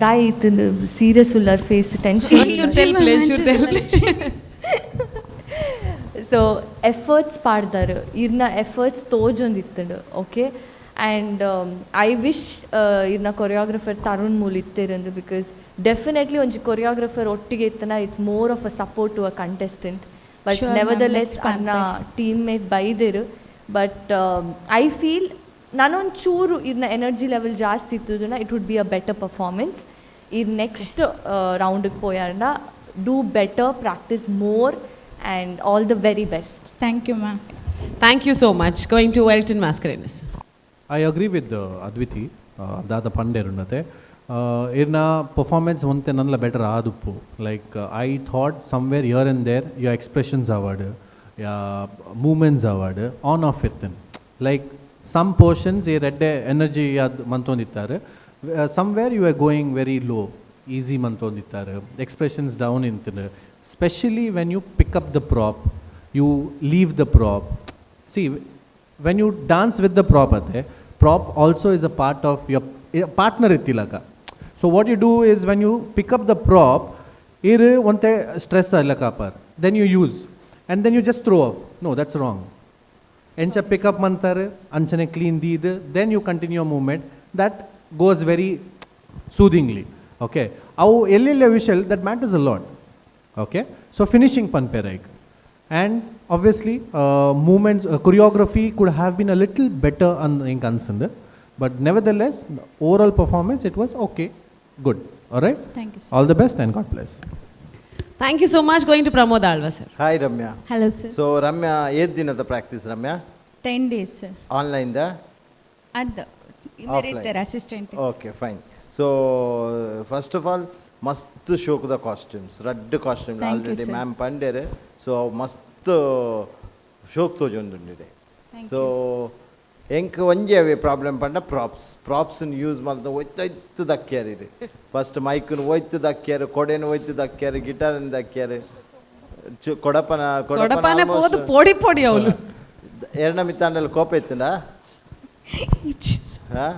ದಾಯಿ ಇತ್ತಂಡು ಸೀರಿಯಸ್ ಉಲ್ಲರ್ face tension. So efforts ಪಾಡ್ದಾರು, ಇರ್ನ ಎಫರ್ಟ್ಸ್ ತೋಜೊಂದಿತ್ತಂಡು. Okay, and I wish ಇರ್ನ ಕೊರಿಯೋಗ್ರಫರ್ ತರುಣ್ ಮೂಲ್ ಇತ್ತೇರಂದು, because definitely ಒಂಜಿ ಕೊರಿಯೋಗ್ರಫರ್ ಒಟ್ಟಿಗೆ ಇತ್ತನ it's more of a support to a contestant. But nevertheless ಅನ್ನ ಟೀಮ್ ಮೇಟ್ ಬೈದೇರು. But I feel ನಾನೊಂಚೂರು ಇರ್ನ ಎನರ್ಜಿ ಲೆವೆಲ್ ಜಾಸ್ತಿ ಇತ್ತದನ್ನ it would be a better performance. ಈ ನೆಕ್ಸ್ಟ್ ರೌಂಡಿಗೆ ಪೋಯಾರ್ನ do better, practice more and all the very best. Thank you ma'am. Thank you so much. Going to Elton Mascarenhas. I agree with Adviti. ದಾದ ಪಂಡೇರುನ್ನತೆ ಇರ್ನ performance ಒಂತೆ ನನ್ಲ better ಆದುಪ್ಪು. Like I thought somewhere here and there your expressions award, yeah movements award on off ಇತ್ತನ್. Like some portions ಈ ರೆಡ್ಡೆ energy ಅದು ಮಂತೊಂದಿತ್ತಾರೆ, somewhere you are going very low, easy ಮಂತೊಂದಿತ್ತಾರೆ, expressions down ಇಂತಿನ. Specially when you pick up the prop, you leave the prop. See, when you dance with the prop ate, prop also is a part of your partner ittilaka. So what you do is when you pick up the prop, iru onte stress illaka par, then you use and then you just throw off. No, that's wrong. Encha pick up mantare anchane clean deed, then you continue your movement. That goes very soothingly. Okay, au ellilla visual that matters a lot. Okay, so finishing panperaik. And obviously movements, choreography could have been a little better on in concerned, but nevertheless the overall performance it was okay, good. All right, thank you sir. All the best and God bless. Thank you so much. Going to Pramod Alva sir. Hi Ramya. Hello sir. So Ramya, 8 dinada practice Ramya? 10 days sir. Online da? And offline assistant. Okay, fine. So first of all ಮಸ್ತ್ ಶೋಕದ costumes, red costume already ma'am ಪಂಡೇರು. So ಮಸ್ತ್ ಶೋಕ್ ತೋಜೊಂದುಂಡಿದೆ. So ಎಂಕ್ ಒಂಜಿ ಅವೇ problem ಪಂಡ props, ಪ್ರಾಪ್ಸ್ನ use ಮಲ್ತ ಒಯ್ತು ದಕ್ಕ್ಯಾರ. First ಮೈಕ್ನು ಒಯ್ತು ದಕ್ಕ್ಯಾರ, ಕೊಡೆನು ಒಯ್ತು ದಕ್ಕ್ಯಾರ, ಗಿಟಾರ್ನ ದಕ್ಕ್ಯಾರ, ಕೊಡಪನ ಕೊಡಪನ ಪೋದು ಪೊಡಿ ಪೊಡಿ ಅವನು. ಎರಡನ ಮಿತ್ತಾಂಡಲ್ಲಿ ಕೋಪ ಇತ್ತಂಡ? ಹಾಂ,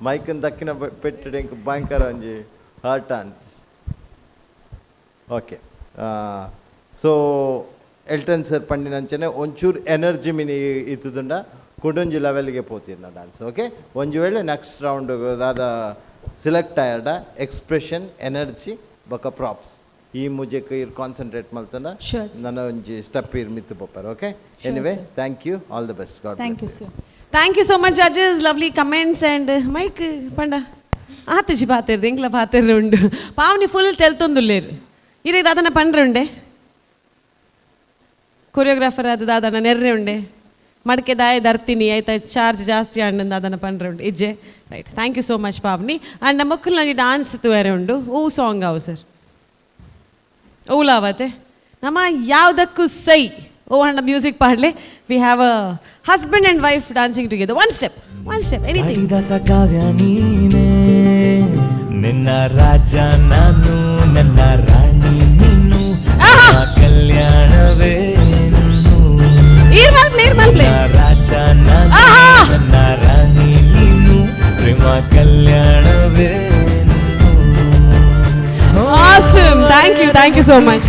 ಮೈಕನ್ ದಕ್ಕಿನ ಪೆಟ್ಟು ಎಂಕ್ ಭಯಂಕರ ಒಂಜಿ hurt on. Okay, so Elton sir ಪಂಡಿನಂಚನೆ ಒಂಚೂರು ಎನರ್ಜಿ ಮಿನಿ ಇತ್ತುದುಂಡ ಕುಡೊಂಜಿ ಲೆವೆಲ್ಗೆ ಪೋತಿರ್ನ ಡಾನ್ಸ್. ಓಕೆ, ಒಂಜಿ ವೇಳೆ ನೆಕ್ಸ್ಟ್ ರೌಂಡ್ ದಾದ ಸಿಲೆಕ್ಟ್ ಆಯರ್ಡ ಎಕ್ಸ್ಪ್ರೆಷನ್, ಎನರ್ಜಿ ಬೊಕ ಪ್ರಾಪ್ಸ್ ಈ ಮುಜೆಕ್ ಇರ್ ಕಾನ್ಸಂಟ್ರೇಟ್ ಮಲ್ತಂಡ ನನ್ನ ಒಂಜಿ ಸ್ಟೆಪ್ ಇರ್ ಮಿತ್ತು ಪೋಪರ್. Okay, anyway thank you, all the best, God thank you sir. Thank you so much judges, lovely comments and mic ಪಂಡ ಆತಜಿ ಪಾತೆರ್ದು ಎಂಕ್ಲ ಪಾತೆರ್ರೆ ಉಂಡು. ಪಾವನಿ ಫುಲ್ ತೆಲ್ತೊಂದುಲ್ಲೇರು ಇರೇ ದಾದನ ಪಂಡ್ರೆ ಉಂಡೆ, ಕೊರಿಯೋಗ್ರಾಫರ್ ಆದ ದಾದನ ನೆರ್ರೆ ಉಂಡೆ, ಮಡಕೆ ದಾಯ ದರ್ತೀನಿ ಆಯ್ತಾ ಚಾರ್ಜ್ ಜಾಸ್ತಿ ಆಂಡ್ ದಾದನ ಪಂಡ್ರೆ ಉಂಡು ಇಜ್ಜೆ. Right, thank you so much Pavani. And ನಮ್ಮ ಮಕ್ಕಳು ಡಾನ್ಸ್ ತೂವರೆ ಉಂಡು. ಓ ಸಾಂಗ್ ಅವು ಸರ್ ಓಲಾವತೆ ನಮ್ಮ ಯಾವುದಕ್ಕೂ ಸೈ ಓ ಅಂಡ music ಪಾಡಲೆ. We have a husband and wife dancing together. One step, one step, anything. Kalidasa ಕಾವ್ಯ ನೀನೇ, ನಿನ್ನ ರಾಜ ನಾನು, ನನ್ನ ರಾಣಿ ನೀನು, ಕಲ್ಯಾಣವೇ ರಾಜ ನಾನು, ನನ್ನ ರಾಣಿ ನೀನು, ಪ್ರೇಮ ಕಲ್ಯಾಣವೇ. Awesome, thank you, thank you so much.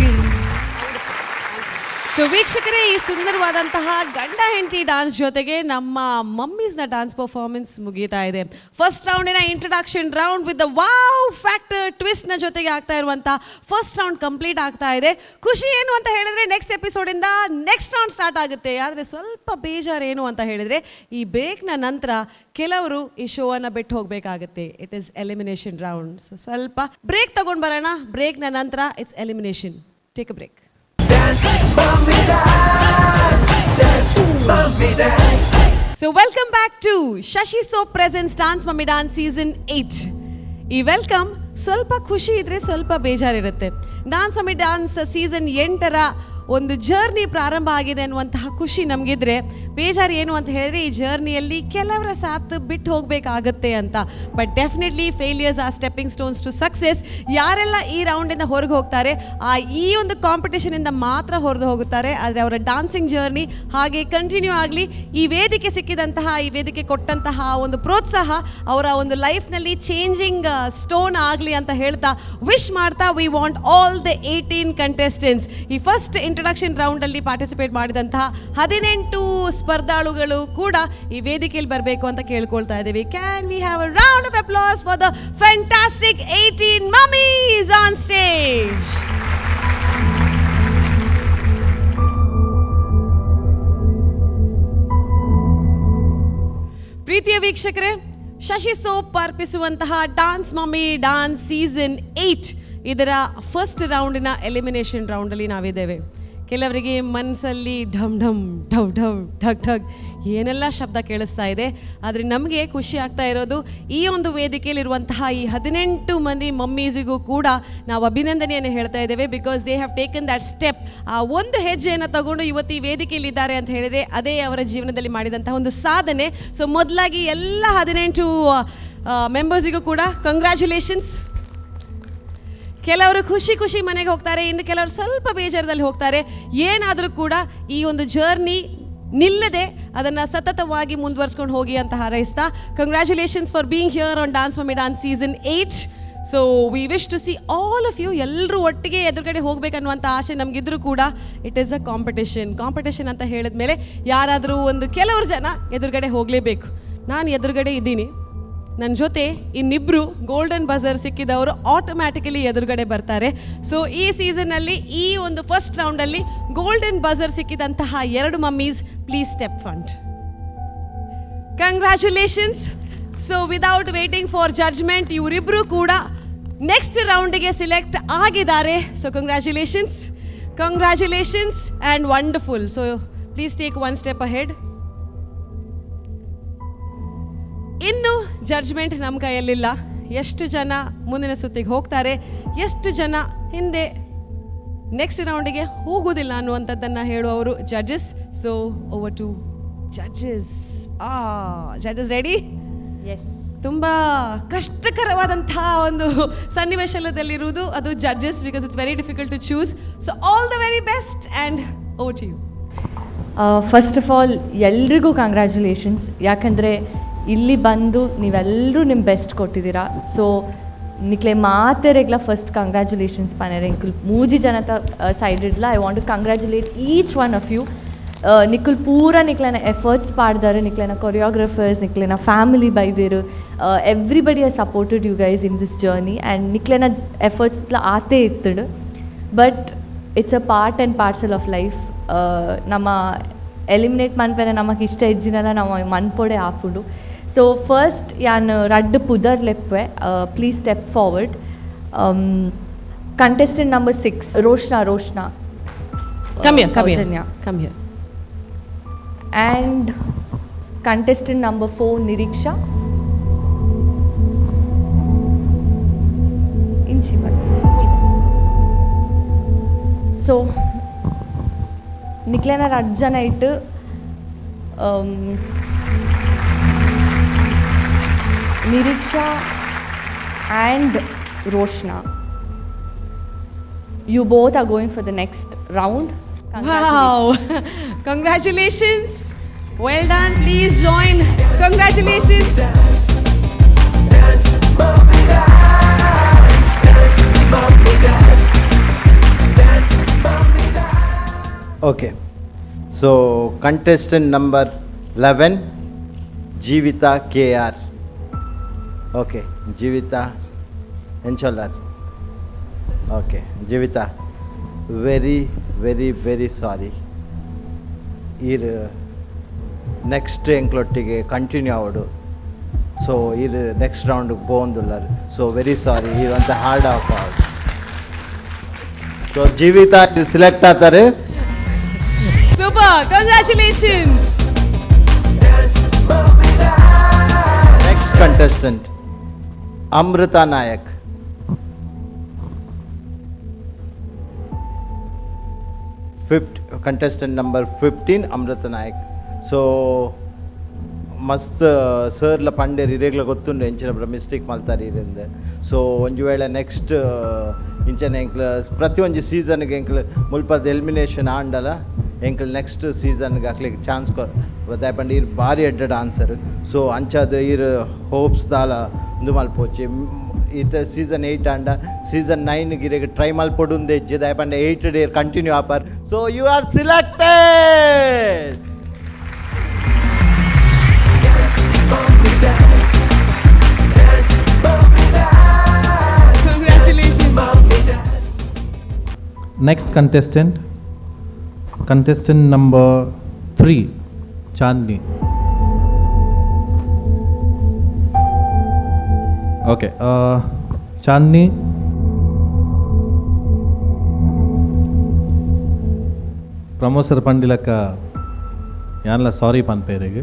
So ವೀಕ್ಷಕರೇ, ಈ ಸುಂದರವಾದಂತಹ ಗಂಡ ಹೆಂಡತಿ ಡಾನ್ಸ್ ಜೊತೆಗೆ ನಮ್ಮ ಮಮ್ಮೀಸ್ನ ಡಾನ್ಸ್ ಪರ್ಫಾರ್ಮೆನ್ಸ್ ಮುಗೀತಾ ಇದೆ. ಫಸ್ಟ್ ರೌಂಡಿನ introduction round with the wow factor ಟ್ವಿಸ್ಟ್ನ ಜೊತೆಗೆ ಆಗ್ತಾ ಇರುವಂಥ ಫಸ್ಟ್ ರೌಂಡ್ ಕಂಪ್ಲೀಟ್ ಆಗ್ತಾ ಇದೆ. ಖುಷಿ ಏನು ಅಂತ ಹೇಳಿದ್ರೆ ನೆಕ್ಸ್ಟ್ ಎಪಿಸೋಡಿಂದ ನೆಕ್ಸ್ಟ್ ರೌಂಡ್ ಸ್ಟಾರ್ಟ್ ಆಗುತ್ತೆ. ಆದರೆ ಸ್ವಲ್ಪ ಬೇಜಾರು ಏನು ಅಂತ ಹೇಳಿದರೆ ಈ ಬ್ರೇಕ್ನ ನಂತರ ಕೆಲವರು ಈ ಶೋವನ್ನು ಬಿಟ್ಟು ಹೋಗಬೇಕಾಗುತ್ತೆ. It is elimination round. So ಸ್ವಲ್ಪ ಬ್ರೇಕ್ ತಗೊಂಡು ಬರೋಣ. ಬ್ರೇಕ್ನ ನಂತರ it's elimination. Take a break. So welcome back to Shashi Soap presents Dance Mummy Dance Season 8. ಈ welcome ಸ್ವಲ್ಪ ಖುಷಿ ಇದ್ರೆ ಸ್ವಲ್ಪ ಬೇಜಾರಿರುತ್ತೆ. ಡಾನ್ಸ್ ಮಮ್ಮಿ ಡಾನ್ಸ್ ಸೀಸನ್ 8ರ ಒಂದು ಜರ್ನಿ ಪ್ರಾರಂಭ ಆಗಿದೆ ಅನ್ನುವಂತಹ ಖುಷಿ ನಮಗಿದ್ರೆ, ಬೇಜಾರು ಏನು ಅಂತ ಹೇಳಿದ್ರೆ ಈ ಜರ್ನಿಯಲ್ಲಿ ಕೆಲವರ ಸಾಥ್ ಬಿಟ್ಟು ಹೋಗಬೇಕಾಗತ್ತೆ ಅಂತ. But definitely failures are stepping stones to success. ಯಾರೆಲ್ಲ ಈ ರೌಂಡಿಂದ ಹೊರಗೆ ಹೋಗ್ತಾರೆ ಈ ಒಂದು ಕಾಂಪಿಟೇಷನಿಂದ ಮಾತ್ರ ಹೊರಗೆ ಹೋಗುತ್ತಾರೆ. ಆದರೆ ಅವರ ಡಾನ್ಸಿಂಗ್ ಜರ್ನಿ ಹಾಗೆ ಕಂಟಿನ್ಯೂ ಆಗಲಿ. ಈ ವೇದಿಕೆ ಸಿಕ್ಕಿದಂತಹ, ಈ ವೇದಿಕೆ ಕೊಟ್ಟಂತಹ ಒಂದು ಪ್ರೋತ್ಸಾಹ ಅವರ ಒಂದು ಲೈಫ್ನಲ್ಲಿ ಚೇಂಜಿಂಗ್ ಸ್ಟೋನ್ ಆಗಲಿ ಅಂತ ಹೇಳ್ತಾ ವಿಶ್ ಮಾಡ್ತಾ we want all the 18 contestants. ಈ ಫಸ್ಟ್ ಇಂಟ್ರಡಕ್ಷನ್ ರೌಂಡಲ್ಲಿ ಪಾರ್ಟಿಸಿಪೇಟ್ ಮಾಡಿದಂತಹ 18 ಸ್ಪರ್ಧಾಳುಗಳು ಕೂಡ ಈ ವೇದಿಕೆಯಲ್ಲಿ ಬರಬೇಕು ಅಂತ ಕೇಳ್ಕೊಳ್ತಾ ಇದ್ದೀವಿ. Can we have a round of applause for the fantastic 18 mummies on stage? ಪ್ರೀತಿಯ ವೀಕ್ಷಕರೇ, ಶಶಿ ಸೋಪ್ ಅರ್ಪಿಸುವಂತಹ ಡಾನ್ಸ್ ಮಮ್ಮಿ ಡಾನ್ಸ್ ಸೀಸನ್ 8 ಇದರ ಫಸ್ಟ್ ರೌಂಡಿನ ಎಲಿಮಿನೇಷನ್ ರೌಂಡಲ್ಲಿ ನಾವಿದ್ದೇವೆ. ಕೆಲವರಿಗೆ ಮನಸ್ಸಲ್ಲಿ ಢಮ್ ಢಮ್ ಢವ್ ಢವ್ ಢಗ್ ಢಗ್ ಏನೆಲ್ಲ ಶಬ್ದ ಕೇಳಿಸ್ತಾ ಇದೆ. ಆದರೆ ನಮಗೆ ಖುಷಿ ಆಗ್ತಾ ಇರೋದು ಈ ಒಂದು ವೇದಿಕೆಯಲ್ಲಿರುವಂತಹ ಈ 18 ಮಂದಿ ಮಮ್ಮೀಸಿಗೂ ಕೂಡ ನಾವು ಅಭಿನಂದನೆಯನ್ನು ಹೇಳ್ತಾ ಇದ್ದೇವೆ. Because they have taken that step. ಆ ಒಂದು ಹೆಜ್ಜೆಯನ್ನು ತಗೊಂಡು ಇವತ್ತು ಈ ವೇದಿಕೆಯಲ್ಲಿದ್ದಾರೆ ಅಂತ ಹೇಳಿದರೆ ಅದೇ ಅವರ ಜೀವನದಲ್ಲಿ ಮಾಡಿದಂತಹ ಒಂದು ಸಾಧನೆ. ಸೊ ಮೊದಲಾಗಿ ಎಲ್ಲ 18 ಮೆಂಬರ್ಸಿಗೂ ಕೂಡ ಕಂಗ್ರ್ಯಾಚುಲೇಷನ್ಸ್. ಕೆಲವರು ಖುಷಿ ಖುಷಿ ಮನೆಗೆ ಹೋಗ್ತಾರೆ, ಇನ್ನು ಕೆಲವರು ಸ್ವಲ್ಪ ಬೇಜಾರದಲ್ಲಿ ಹೋಗ್ತಾರೆ. ಏನಾದರೂ ಕೂಡ ಈ ಒಂದು ಜರ್ನಿ ನಿಲ್ಲದೆ ಅದನ್ನು ಸತತವಾಗಿ ಮುಂದುವರ್ಸ್ಕೊಂಡು ಹೋಗಿ ಅಂತ ಹಾರೈಸ್ತಾ congratulations for being here on dance mummy dance season 8. So we wish to see all of you. ಎಲ್ಲರೂ ಒಟ್ಟಿಗೆ ಎದುರುಗಡೆ ಹೋಗಬೇಕನ್ನುವಂಥ ಆಸೆ ನಮಗಿದ್ರೂ ಕೂಡ it is a competition. Competition ಅಂತ ಹೇಳಿದ ಮೇಲೆ ಯಾರಾದರೂ ಒಂದು ಕೆಲವರು ಜನ ಎದುರುಗಡೆ ಹೋಗಲೇಬೇಕು. ನಾನು ಎದುರುಗಡೆ ಇದ್ದೀನಿ, ನನ್ನ ಜೊತೆ ಇನ್ನಿಬ್ಬರು ಗೋಲ್ಡನ್ ಬಜರ್ ಸಿಕ್ಕಿದವರು ಆಟೋಮ್ಯಾಟಿಕಲಿ ಎದುರುಗಡೆ ಬರ್ತಾರೆ. ಸೊ ಈ ಸೀಸನ್ನಲ್ಲಿ ಈ ಒಂದು ಫಸ್ಟ್ ರೌಂಡಲ್ಲಿ ಗೋಲ್ಡನ್ ಬಜರ್ ಸಿಕ್ಕಿದಂತಹ 2 mummies please step front. Congratulations. So without waiting for judgement ಇವರಿಬ್ಬರು ಕೂಡ ನೆಕ್ಸ್ಟ್ ರೌಂಡಿಗೆ ಸೆಲೆಕ್ಟ್ ಆಗಿದ್ದಾರೆ. So congratulations, congratulations and wonderful. So please take one step ahead. ಇನ್ನು ಜಡ್ಜ್ಮೆಂಟ್ ನಮ್ಮ ಕೈಯಲ್ಲಿಲ್ಲ. ಎಷ್ಟು ಜನ ಮುಂದಿನ ಸುತ್ತಿಗೆ ಹೋಗ್ತಾರೆ, ಎಷ್ಟು ಜನ ಹಿಂದೆ ನೆಕ್ಸ್ಟ್ ರೌಂಡಿಗೆ ಹೋಗೋದಿಲ್ಲ ಅನ್ನುವಂಥದ್ದನ್ನು ಹೇಳುವವರು judges. So over to judges. Judges ready? Yes. ತುಂಬ ಕಷ್ಟಕರವಾದಂತಹ ಒಂದು ಸನ್ನಿವೇಶದಲ್ಲಿರುವುದು ಅದು judges, because it's very difficult to choose. So all the very best and over to you. First of all ಎಲ್ರಿಗೂ ಕಂಗ್ರ್ಯಾಚುಲೇಷನ್ಸ್. ಯಾಕಂದರೆ ಇಲ್ಲಿ ಬಂದು ನೀವೆಲ್ಲರೂ ನಿಮ್ಮ ಬೆಸ್ಟ್ ಕೊಟ್ಟಿದ್ದೀರಾ. ಸೊ ನಿಕ್ಲೆ ಮಾತೆರೆಗ್ಲ ಫಸ್ಟ್ ಕಂಗ್ರ್ಯಾಚುಲೇಷನ್ಸ್ ಪನೆರೆ. ಎಂಕುಲ್ ಮೂಜಿ ಜನತ ಸೈಡ್ ಇಡ್ಲ I want to congratulate each one of you. ನಿಕ್ಕುಲ್ ಪೂರ ನಿಕ್ಲೆನ ಎಫರ್ಟ್ಸ್ ಪಾಡ್ದಾರೆ, ನಿಕ್ಲೆನ ಕೊರಿಯೋಗ್ರಫರ್ಸ್, ನಿಕ್ಲೆನ ಫ್ಯಾಮಿಲಿ ಬೈದಿರು, everybody has supported you guys in this journey. And ನಿಕ್ಲೆನ ಎಫರ್ಟ್ಸ್ಲ ಆತೇ ಇತ್ತಡು. But it's a part and parcel of life. ನಮ್ಮ ಎಲಿಮಿನೇಟ್ ಮನ್ಪೆನೆ ನಮಗೆ ಇಷ್ಟ ಇಜ್ಜಿನಲ್ಲ ನಮ್ಮ ಮನ್ಪೊಡೆ ಆಪುಂಡು. ಸೊ ಫಸ್ಟ್ ಯಾನ್ ರಡ್ಡ್ ಪುದರ್ ಲೆಪ್ಪೆ, please step forward. Contestant number 6 Roshna. Roshna Come here, come here. Soujanya. Come here. And contestant number 4 Niriksha. ಇಂಚಿ ಬನ್ನಿ. ಸೊ ನಿಕ್ಲೆನ ರಡ್ಡ್ ಜನ ಇಟ್ಟು Niriksha and Roshna, you both are going for the next round. Wow! Congratulations! Well done. Please join. Congratulations. Dance, mommy, dance. Dance, mommy, dance. Dance, mommy, dance. Okay. So, contestant number 11, Jeevitha KR. Okay, Jeevitha Enchollar. Okay, Jeevitha, very, very, very sorry. ಈರ್ next ಎಂಕ್ಲೊಟ್ಟಿಗೆ continue ಆವಡು. So ಈರ್ next ರೌಂಡ್ಗೆ ಪೋಂದುಲ್ಲರ್. So very sorry, ಈರ್ ಅಂತ hard of ಆವಡು. So Jeevitha select ಆತಾರೆ. Super, congratulations. Next contestant Amrutha Nayak. Fifth contestant number 15 Amrutha Nayak. So ಮಸ್ತ್ ಸರ್ಲ ಪಂಡೇರ್ ಇರೇಗ್ಲ ಗೊತ್ತುಂಡು ಎಂಚಿನ mistake ಮಲ್ತಾರೆ ಇರಿಂದ. ಸೊ ಒಂಜಿ ವೇಳೆ ನೆಕ್ಸ್ಟ್ ಇಂಚನೆ ಎಂಕ್ಲ ಪ್ರತಿಯೊಂಜಿ ಸೀಸನ್ಗೆ ಎಂಕ್ಲ ಮುಲ್ಪದ ಎಲಿಮಿನೇಷನ್ ಆಂಡಲ ಎಂಕ್ಲ ನೆಕ್ಸ್ಟ್ ಸೀಸನ್ಗೆ ಅಕ್ಲಿಗೆ ಚಾನ್ಸ್ ಕೊರ್ ದಾಯಪಂಡ ಈರ್ ಭಾರಿ ಎಡ್ಡೆ ಡಾನ್ಸರ್. ಸೊ ಅಂಚಾದ ಈರ್ ಹೋಪ್ಸ್ ದಾಲ ಉಂದು ಮಲ್ಪೋಚಿ. ಈತ ಸೀಸನ್ 8 ಆಂಡ ಸೀಸನ್ 9 ಗಿರೆಗ್ ಟ್ರೈ ಮಲ್ಪೊಡುಂದೆ ಇಜ್ಜಿ ದಾಯಪಂಡ 8 day continue offer. So you are selected. Congratulations. Next contestant, contestant number 3, Chandni. Okay, Chandni. Pramod sir pandilaka yanla sorry panperege,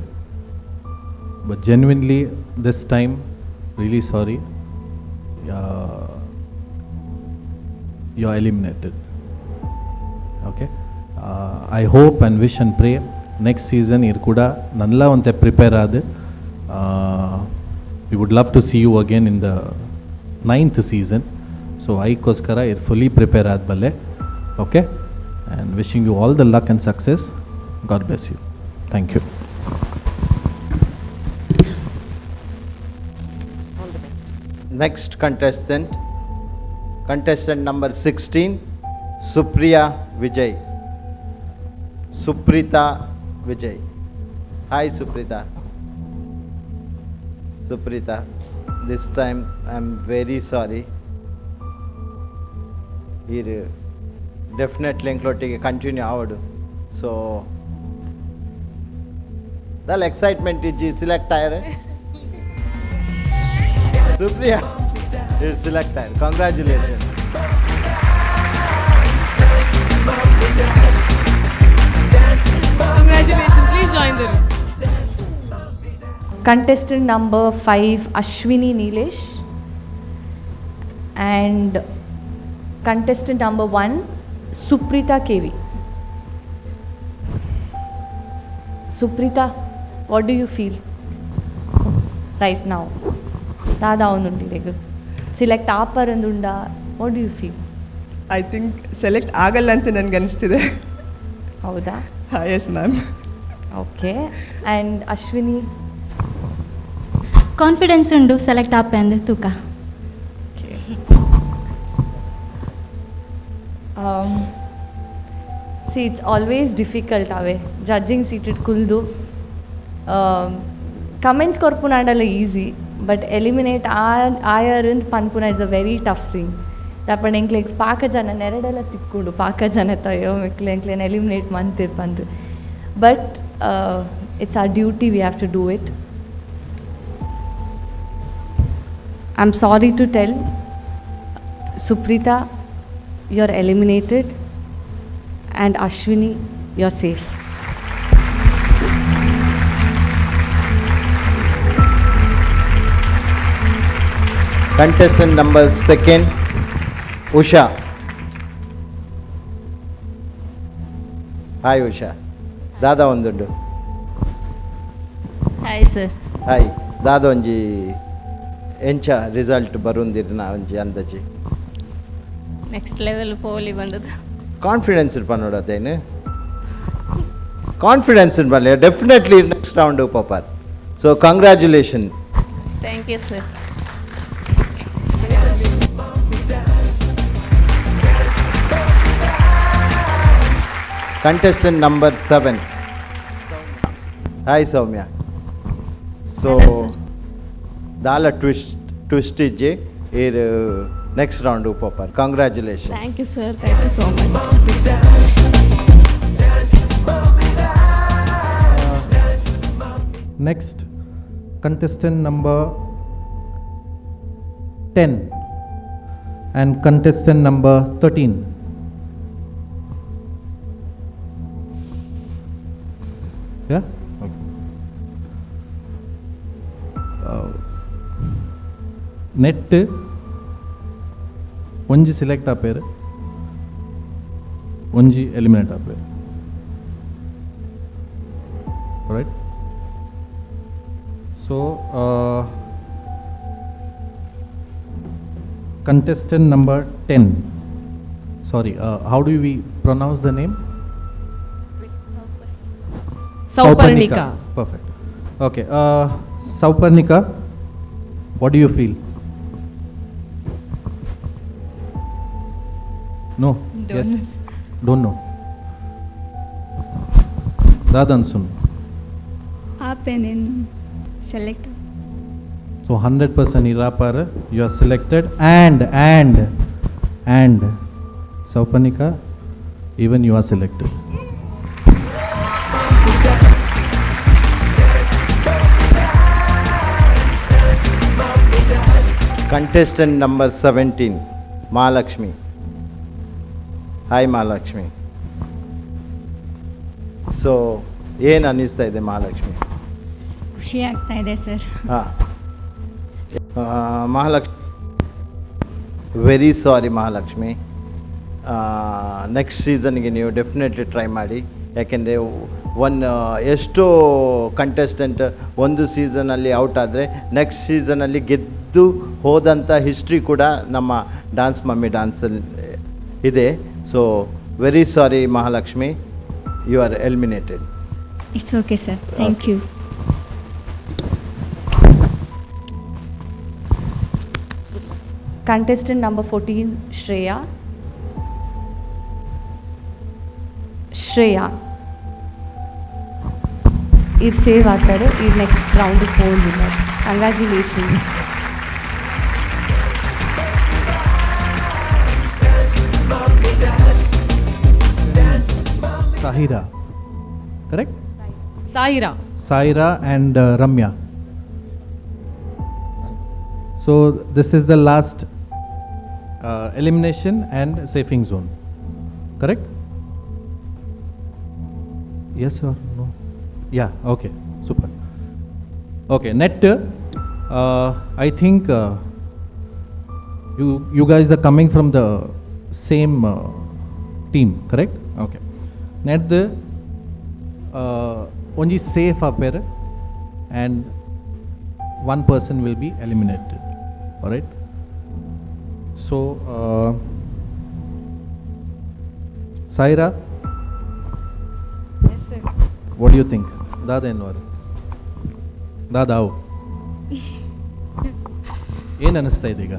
but genuinely this time really sorry, you are eliminated. Okay, I hope and wish and pray next season ir kuda nalla onte prepare aadu. We would love to see you again in the 9th season. So aikoskara ir fully prepare aad balle. Okay, and wishing you all the luck and success. God bless you. Thank you. All the best. Next contestant, contestant number 16, Supriya Vijay. Suprita Vijay. Hi Suprita. Suprita, this time I am very sorry. Here definitely ಎಂಕ್ಲೊಟ್ಟಿಗೆ continue ಆವಡು. So ದಾಲ್ excitement ಇಜ್ಜಿ select ಆಯರೆ. Supriya select ಆಯರ್. Congratulations. Congratulations. Please join the room. Contestant number 5, Ashwini Neelesh, and contestant number 1, Suprita KV. Suprita, what do you feel right now? Dada avunundi regu. Select aaparandunda. What do you feel? I think select ಆಗಲ್ಲ ಅಂತ ನನಗೆ ಅನಿಸ್ತಿದೆ. ಹೌದಾ? Yes ma'am. Okay, and Ashwini? Confidence ಉಂಡು select ಆಪೆ ಅಂದ್ ತೂಕ. See, it's always difficult away judging seated ಕುಲ್ದು ಕಮೆಂಟ್ಸ್ ಕೊರ್ಪುನಾಂಡಲ ಈಸಿ, ಬಟ್ ಎಲಿಮಿನೇಟ್ ಆಯರಂದ್ ಪನ್ಪುನ is a very tough thing. ದಾಪಂಡ ಎಂಕ್ಲೆಗ್ ಪಾಕ ಜನ ನೆರಡೆಲ ತಿಕ್ಕುಂಡು, ಪಾಕ ಜನ ತಯೋ ಮೆಕ್ಲೆ ಎಂಕ್ಲೆನ್ ಎಲಿಮಿನೇಟ್ ಮಂತಿರ್ ಪಂದ್. But it's our duty, we have to do it. I am sorry to tell, Supreetha, you are eliminated, and Ashwini, you are safe. Contestant number second, Usha. Hi Usha, ದಾದಾ ಒಂದುಂಡು. Hi sir. Hi. ದಾದ ಒಂಜಿ ಎಂಚ result ಬರುಂದಿರ್ನ ಒಂಜಿ ಅಂದಾಜಿ? Next level ಪೋಲಿ ಬಂದದ್ದು. Confidence ಪನ್ನೋಡತ್ತೇನು confidence ಬರಲಿ, definitely next round ಪೋಪರ್. So congratulation. Thank you sir. Contestant number 7. Hi Soumya. So Hello, sir. ದಾಲ ಟ್ವಿಸ್ಟ್ ಇಜ್ಜಿ ಇರ್ ನೆಕ್ಸ್ಟ್ ರೌಂಡ್ ಪೋಪರ್. Congratulation. Thank you sir, thank you so much. Next, contestant number 10 and contestant number 13. Yeah? Okay. Net ಒಂಜಿ select ಆಪೇರ್, ಒಂಜಿ eliminate ಆಪೇರ್. Right? So contestant number 10, sorry, how do we pronounce the name? Sauparnika. Perfect. Okay, Sauparnika, what do you feel? No? Don't Yes? know, sir. Don't know. Dadan sun. ಆಪೆ నేను select. So 100% Irapar, you are selected, and Sauparnika, even you are selected. Contestant number 17, Mahalakshmi. Hi Mahalakshmi. So ಏನು ಅನ್ನಿಸ್ತಾ ಇದೆ ಮಹಾಲಕ್ಷ್ಮಿ? ಖುಷಿ ಆಗ್ತಾ ಇದೆ sir. ಹಾಂ Mahalakshmi, very sorry Mahalakshmi. Next ಸೀಸನ್ಗೆ ನೀವು ಡೆಫಿನೆಟ್ಲಿ ಟ್ರೈ ಮಾಡಿ. ಯಾಕೆಂದರೆ ಒನ್ ಎಷ್ಟೋ ಕಂಟೆಸ್ಟೆಂಟ್ ಒಂದು ಸೀಸನಲ್ಲಿ ಔಟ್ ಆದರೆ ನೆಕ್ಸ್ಟ್ ಸೀಸನಲ್ಲಿ ಗೆದ್ದು ಹೋದಂಥ ಹಿಸ್ಟ್ರಿ ಕೂಡ ನಮ್ಮ ಡಾನ್ಸ್ ಮಮ್ಮಿ ಡಾನ್ಸಲ್ಲಿ ಇದೆ. So very sorry Mahalakshmi, you are eliminated. It's okay sir, thank you. Contestant number 14, Shreya. Shreya ಇರ್ ಸೇವ್ ಆಗ್ತಾರೆ, ಈ ನೆಕ್ಸ್ಟ್ ರೌಂಡ್ ಹೋಗಿಲ್ಲ. Congratulations. Sahira, correct? Saira. Saira and Ramya. So this is the last elimination and safing zone, correct? Yes or no? Yeah, okay, super. Okay, net, I think you guys are coming from the same team, correct? Okay. Net, only safe up here and one person will be eliminated. All right. So, Saira. Yes. What you think? ದಾದ ಎನ್ನುವರು? ದಾದಾವು, ಏನು ಅನಿಸ್ತಾ ಇದೆ ಈಗ?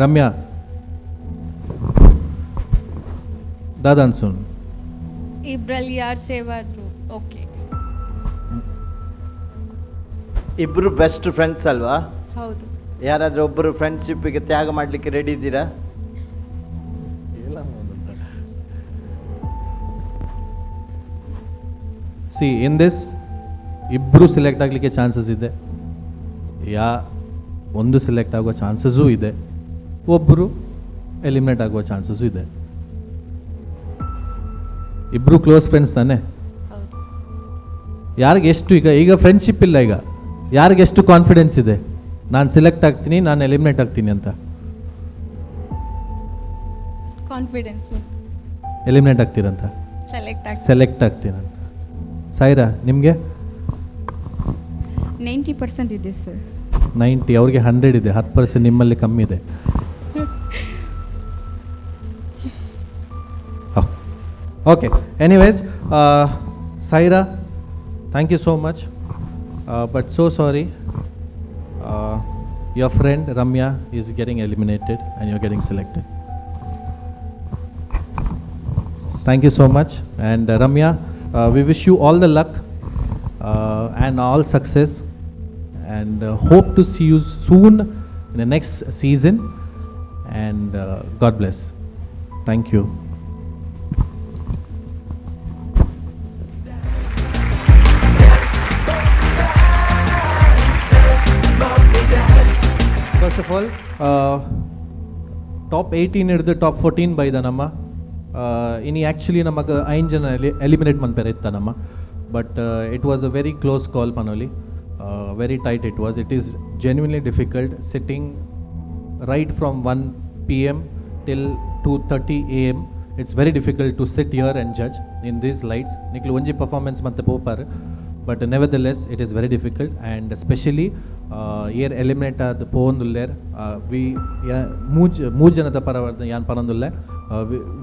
ರಮ್ಯಾ, ದಾದ ಅನ್ಸೋನು? ಇಬ್ರಲ್ಲಿ ಯಾರು save ಆದ್ರು okay. ಇಬ್ಬರು ಬೆಸ್ಟ್ ಫ್ರೆಂಡ್ಸ್ ಅಲ್ವಾ? ಹೌದು. ಯಾರಾದರೂ ಒಬ್ಬರು ಫ್ರೆಂಡ್ಶಿಪ್ಪಿಗೆ ತ್ಯಾಗ ಮಾಡಲಿಕ್ಕೆ ರೆಡಿ ಇದ್ದೀರಾ? ಸಿ, ಇನ್ this ಇಬ್ಬರು ಸೆಲೆಕ್ಟ್ ಆಗಲಿಕ್ಕೆ ಚಾನ್ಸಸ್ ಇದೆ, ಯಾ ಒಂದು ಸೆಲೆಕ್ಟ್ ಆಗುವ ಚಾನ್ಸಸ್ಸೂ ಇದೆ, ಒಬ್ಬರು ಎಲಿಮಿನೇಟ್ ಆಗುವ ಚಾನ್ಸಸ್ಸೂ ಇದೆ. ಇಬ್ಬರು ಕ್ಲೋಸ್ ಫ್ರೆಂಡ್ಸ್ ತಾನೆ? ಯಾರಿಗೆ ಎಷ್ಟು ಈಗ ಈಗ ಫ್ರೆಂಡ್ಶಿಪ್ ಇಲ್ಲ, ಈಗ ಯಾರಿಗೆ ಎಷ್ಟು ಕಾನ್ಫಿಡೆನ್ಸ್ ಇದೆ ನಾನು ಸೆಲೆಕ್ಟ್ ಆಗ್ತೀನಿ, ನಾನು ಎಲಿಮಿನೇಟ್ ಆಗ್ತೀನಿ ಅಂತ? ಕಾನ್ಫಿಡೆನ್ಸ್. ಎಲಿಮಿನೇಟ್ ಆಗ್ತೀರಂತ? ಸೆಲೆಕ್ಟ್ ಆಗ್ತೀನಿ. ಸೆಲೆಕ್ಟ್ ಆಗ್ತೀರಂತ. ಸಾಯಿರಾ, ನಿಮಗೆ? 90% ಇದೆ ಸರ್. 90, ಅವ್ರಿಗೆ 100 ಇದೆ, 10% ನಿಮ್ಮಲ್ಲಿ ಕಮ್ಮಿ ಇದೆ. Okay, anyways, Saira, thank you so much, but so sorry, your friend Ramya is getting eliminated and you are getting selected. Thank you so much. And Ramya, we wish you all the luck and all success, and hope to see you soon in the next season, and God bless. Thank you. First of all, top 18 ಹಿಡಿದು top 14 ಬೈದ ನಮ್ಮ ಇನಿ actually ನಮಗೆ ಐದು ಜನ eliminate ಮನ್ಪೇರೆ ಇತ್ತ ನಮ್ಮ, but it was a very close call ಪನೋಲಿ, very tight it was. It is genuinely difficult sitting right from 1 PM till 2:30 AM. It's very difficult to sit here and judge in these lights. ನಿಕ್ಲು ಒಂಜಿ performance ಮತ್ತೆ ಪೋಪಾರ್, but nevertheless it is very difficult. And especially ಏರ್ eliminate ಆದ ಪೋಂದುಲ್ಲೇರ್, V ಮೂರು ಜನದ ಪರವಾದ ಯಾನ್ ಪರಂದುಲ್ಲೆ,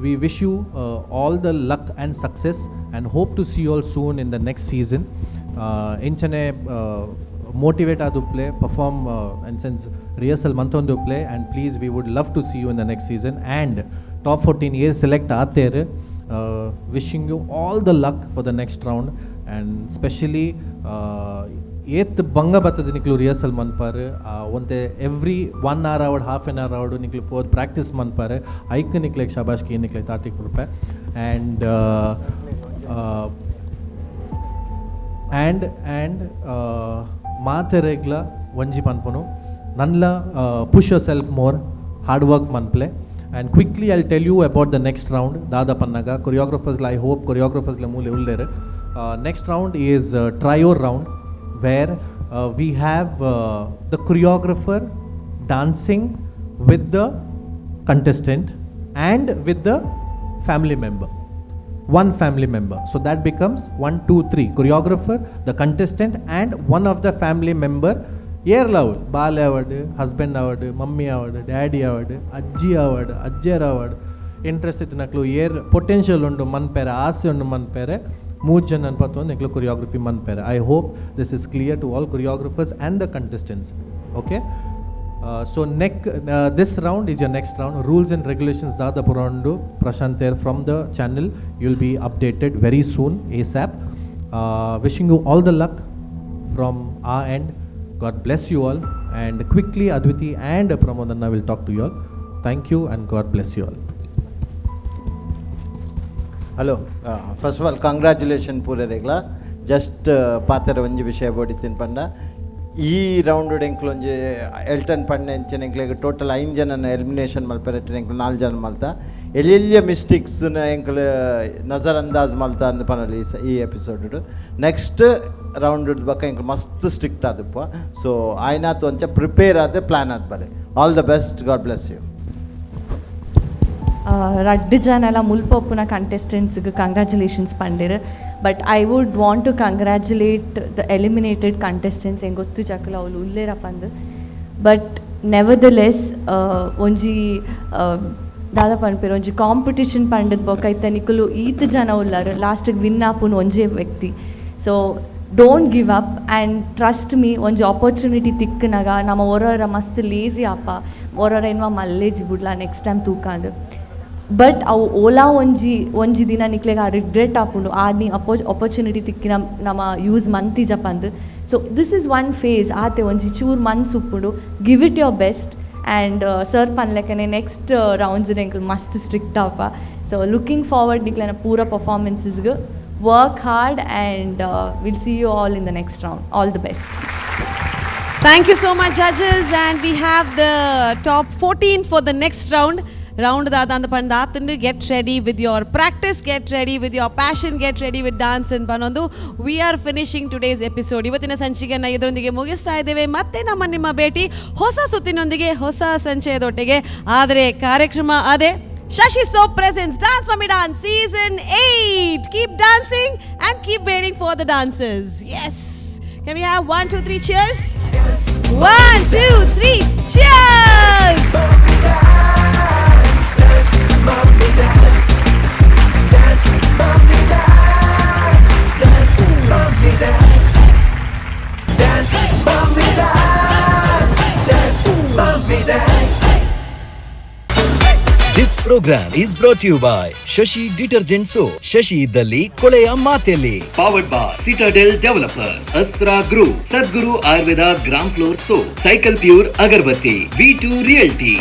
we wish you all the luck and success and hope to see you all soon in the next season. ಇಂಚನೆ motivate ಆದ play perform and sense rehearsal ಮಂತೊಂದು play, and please we would love to see you in the next season. And top 14 year select ಆತೇರ್, wishing you all the luck for the next round. And specially ಏತ್ ಬಂಗ ಬರ್ತದೆ ನಿಕ್ಲು rehearsal ಮನ್ಪಾರ್, ಒಂತೆ every 1 hour ಆವಡ್ half an hour ಆವಡ್ ನಿಕ್ಲು ಪೋದ್ practice ಮನ್ಪಾರ್, ಐಕ್ ನಿಕ್ಲೆಗ್ ಶಬಾಷ್ ಕಿ ನಿಕ್ಲೆ ತಾಟಿಕ್ ಕೊಡ್ಪೆ. ಆ್ಯಂಡ್ ಆ್ಯಂಡ್ ಆ್ಯಂಡ್ ಮಾತೆರೆಗ್ಲ ಒಂಜಿ ಪನ್ಪುನು ನನ್ಲ, push yourself more, hard work ಮನ್ಪ್ಲೆ. And quickly I tell you about the next round. ದಾದ ಪನ್ನಗ ಕೊರಿಯೋಗ್ರಫರ್ಸ್ಲ, I hope ಕೊರಿಯೋಗ್ರಫರ್ಸ್ಲ ಮೂಲೆ ಉಲ್ಲೇರು. Next round is trio round, where we have the choreographer dancing with the contestant and with the family member, one family member. So that becomes 1, 2, 3, choreographer, the contestant and one of the family member. ಏರ್ಲ ಅವಡ್, ಬಾಲೆ award, husband award, mummy award, daddy award, ಅಜ್ಜಿ award, ಅಜ್ಜರ award, interest ಇತ್ತಿನಕ್ಲು air potential ಉಂಡು ಮನ್ಪೇರೆ, ಆಸೆ ಉಂಡು ಮನ್ಪೇರೆ, ಮೂರು ಜನ ಅನ್ಪತ್ತೊಂದು ನಿಕ್ಲು choreography ಮನ್ಪೇರೆ. I hope this is clear to all choreographers and the contestants. Okay, so this round is your next round. Rules and regulations ದಾದ ಪುರಂಡು ಪ್ರಶಾಂತ್ ಏರ್ from the channel, you will be updated very soon, ASAP. Wishing you all the luck from our end. God bless you all. And quickly Adviti and Pramodanna will talk to you all. Thank you and God bless you all. Hello, first of all congratulation ಪೂರೆರೆಗ್ಲ. Just ಪಾತೆರ ಒಂಜಿ ವಿಷಯ ಬೋಡಿತ್ತಿನ ಪಂಡ, ಈ round ಎಂಕ್ಲು ಒಂಜಿ Elton ಪಂಡ ಎಂಚಿನ ಎಂಕ್ಲೆಗ್ total 5 ಜನನ ಎಲಿಮಿನೇಷನ್ ಮಲ್ಪೆರೆ ಎಂಕ್ಲು 4 ಜನ ಮಲ್ತ, ಎಲ್ಲೆಲ್ಲಿಯ ಮಿಸ್ಟೇಕ್ಸ್ನ ಎಂಕ್ಲು ನಜರ್ ಅಂದಾಜ್ ಮಲ್ತ ಅಂದ್ ಪನೊಲಿ ಈ ಎಪಿಸೋಡ್. ನೆಕ್ಸ್ಟ್ ರೌಂಡ್ ಬೊಕ್ಕ ಎಂಕ್ಲು ಮಸ್ತ್ ಸ್ಟ್ರಿಕ್ಟ್ ಆದಪ್ಪ. ಸೊ ಆಯ್ನಾತ್ ಒಂಚ ಪ್ರಿಪೇರ್ ಆದ ಪ್ಲ್ಯಾನ್ ಆದ ಬಲೆ. All the best, God bless you. ರಡ್ಡು ಜನಲ ಮುಲ್ಪೊಪ್ಪುನ ಕಂಟೆಸ್ಟೆಂಟ್ಸ್ಗೆ ಕಂಗ್ರ್ಯಾಚುಲೇಷನ್ಸ್ ಪಂಡಿರು. But I would want to congratulate the eliminated contestants. ಹೆಂಗೆ ಗೊತ್ತು ಜಕಲ ಅವಳು ಉಲ್ಲೇರಪ್ಪ ಅಂದು. ಬಟ್ Nevertheless ಒಂಜಿ ದಾದ ಪನ್ಪೆರ್ ಒಂಜಿ ಕಾಂಪಿಟಿಷನ್ ಪಂಡದ್ ಬೊಕ್ಕ ಇತ್ತೆ ನಿಕುಲು ಈತ್ ಜನ ಉಲ್ಲಾರ್, ಲಾಸ್ಟಿಗೆ ವಿನ್ ಆಪುನು ಒಂಜೇ ವ್ಯಕ್ತಿ. So don't give up and trust me, ಒಂಜಿ ಆಪರ್ಚುನಿಟಿ ತಿಕ್ಕನಾಗ ನಮ್ಮ ಒರೊರ ಮಸ್ತ್ ಲೇಸಿ ಆಪ, ಒರೊರ ಎನ್ನುವ ಮಲ್ಲೇಜಿ ಬುಡ್ಲ ನೆಕ್ಸ್ಟ್ ಟೈಮ್ ತೂಕಾಂದ್. ಬಟ್ ಅವು ಓಲಾ ಒಂಜಿ ಒಂಜಿ ದಿನ ನಿಕ್ಲೆಗ್ ಆ ರಿಗ್ರೆಟ್ ಆಪುಂಡು, ಆ ನೀ ಅಪರ್ಚುನಿಟಿ ತಿಕ್ಕಿನ ನಮ ಯೂಸ್ ಮಂತಿಜ ಪಂದ್. So this is one phase ಆತೆ, ಒಂಜಿ ಚೂರು ಮನ್ಸು ಉಪ್ಪುಂಡು. Give it your best and sir ಪನ್ಲೆಕ್ಕನೆ next rounds ಎಂಕುಲು ಮಸ್ತ್ ಸ್ಟ್ರಿಕ್ಟ್ ಆಪ. ಸೊ ಲುಕಿಂಗ್ ಫಾರ್ವರ್ಡ್ ನಿಕ್ಲೆನ ಪೂರ ಪರ್ಫಾರ್ಮೆನ್ಸಸ್ಗೆ. Work hard and will see you all in the next round. All the best. Thank you so much, judges. And we have the top 14 for the next round. Round ದಾದ ಪಂಡ ಆತಂಡು. Get ready with your practice, get ready with your passion, get ready with dance ಅಂತ ಪನ್ನೊಂದು we are finishing today's episode. ಇವತ್ತಿನ ಸಂಚಿಕೆಯನ್ನು ಇದರೊಂದಿಗೆ ಮುಗಿಸ್ತಾ ಇದ್ದೇವೆ. ಮತ್ತೆ ನಮ್ಮ ನಿಮ್ಮ ಭೇಟಿ ಹೊಸ ಸುತ್ತಿನೊಂದಿಗೆ, ಹೊಸ ಸಂಚಯದೊಟ್ಟಿಗೆ. ಆದರೆ ಕಾರ್ಯಕ್ರಮ ಅದೇ, Shashi Soap presents Dance Mummy Dance Season 8. Keep dancing and keep waiting for the dancers. Yes. Can we have one, two, three, cheers? One, two, three, cheers! Mommy dance, dance, mommy dance, dance, mommy dance, dance, mommy dance, dance, mommy dance. This program is brought you by Shashi detergent soap. Shashi ಇದ್ದಲ್ಲಿ ಕೊಳೆಯ ಮಾತೆಲ್ಲಿ. Powered by Citadel Developers, Astra Group, Sadguru Ayurveda Gram Flour Soap, Cycle Pure agarbatti, V2 Realty.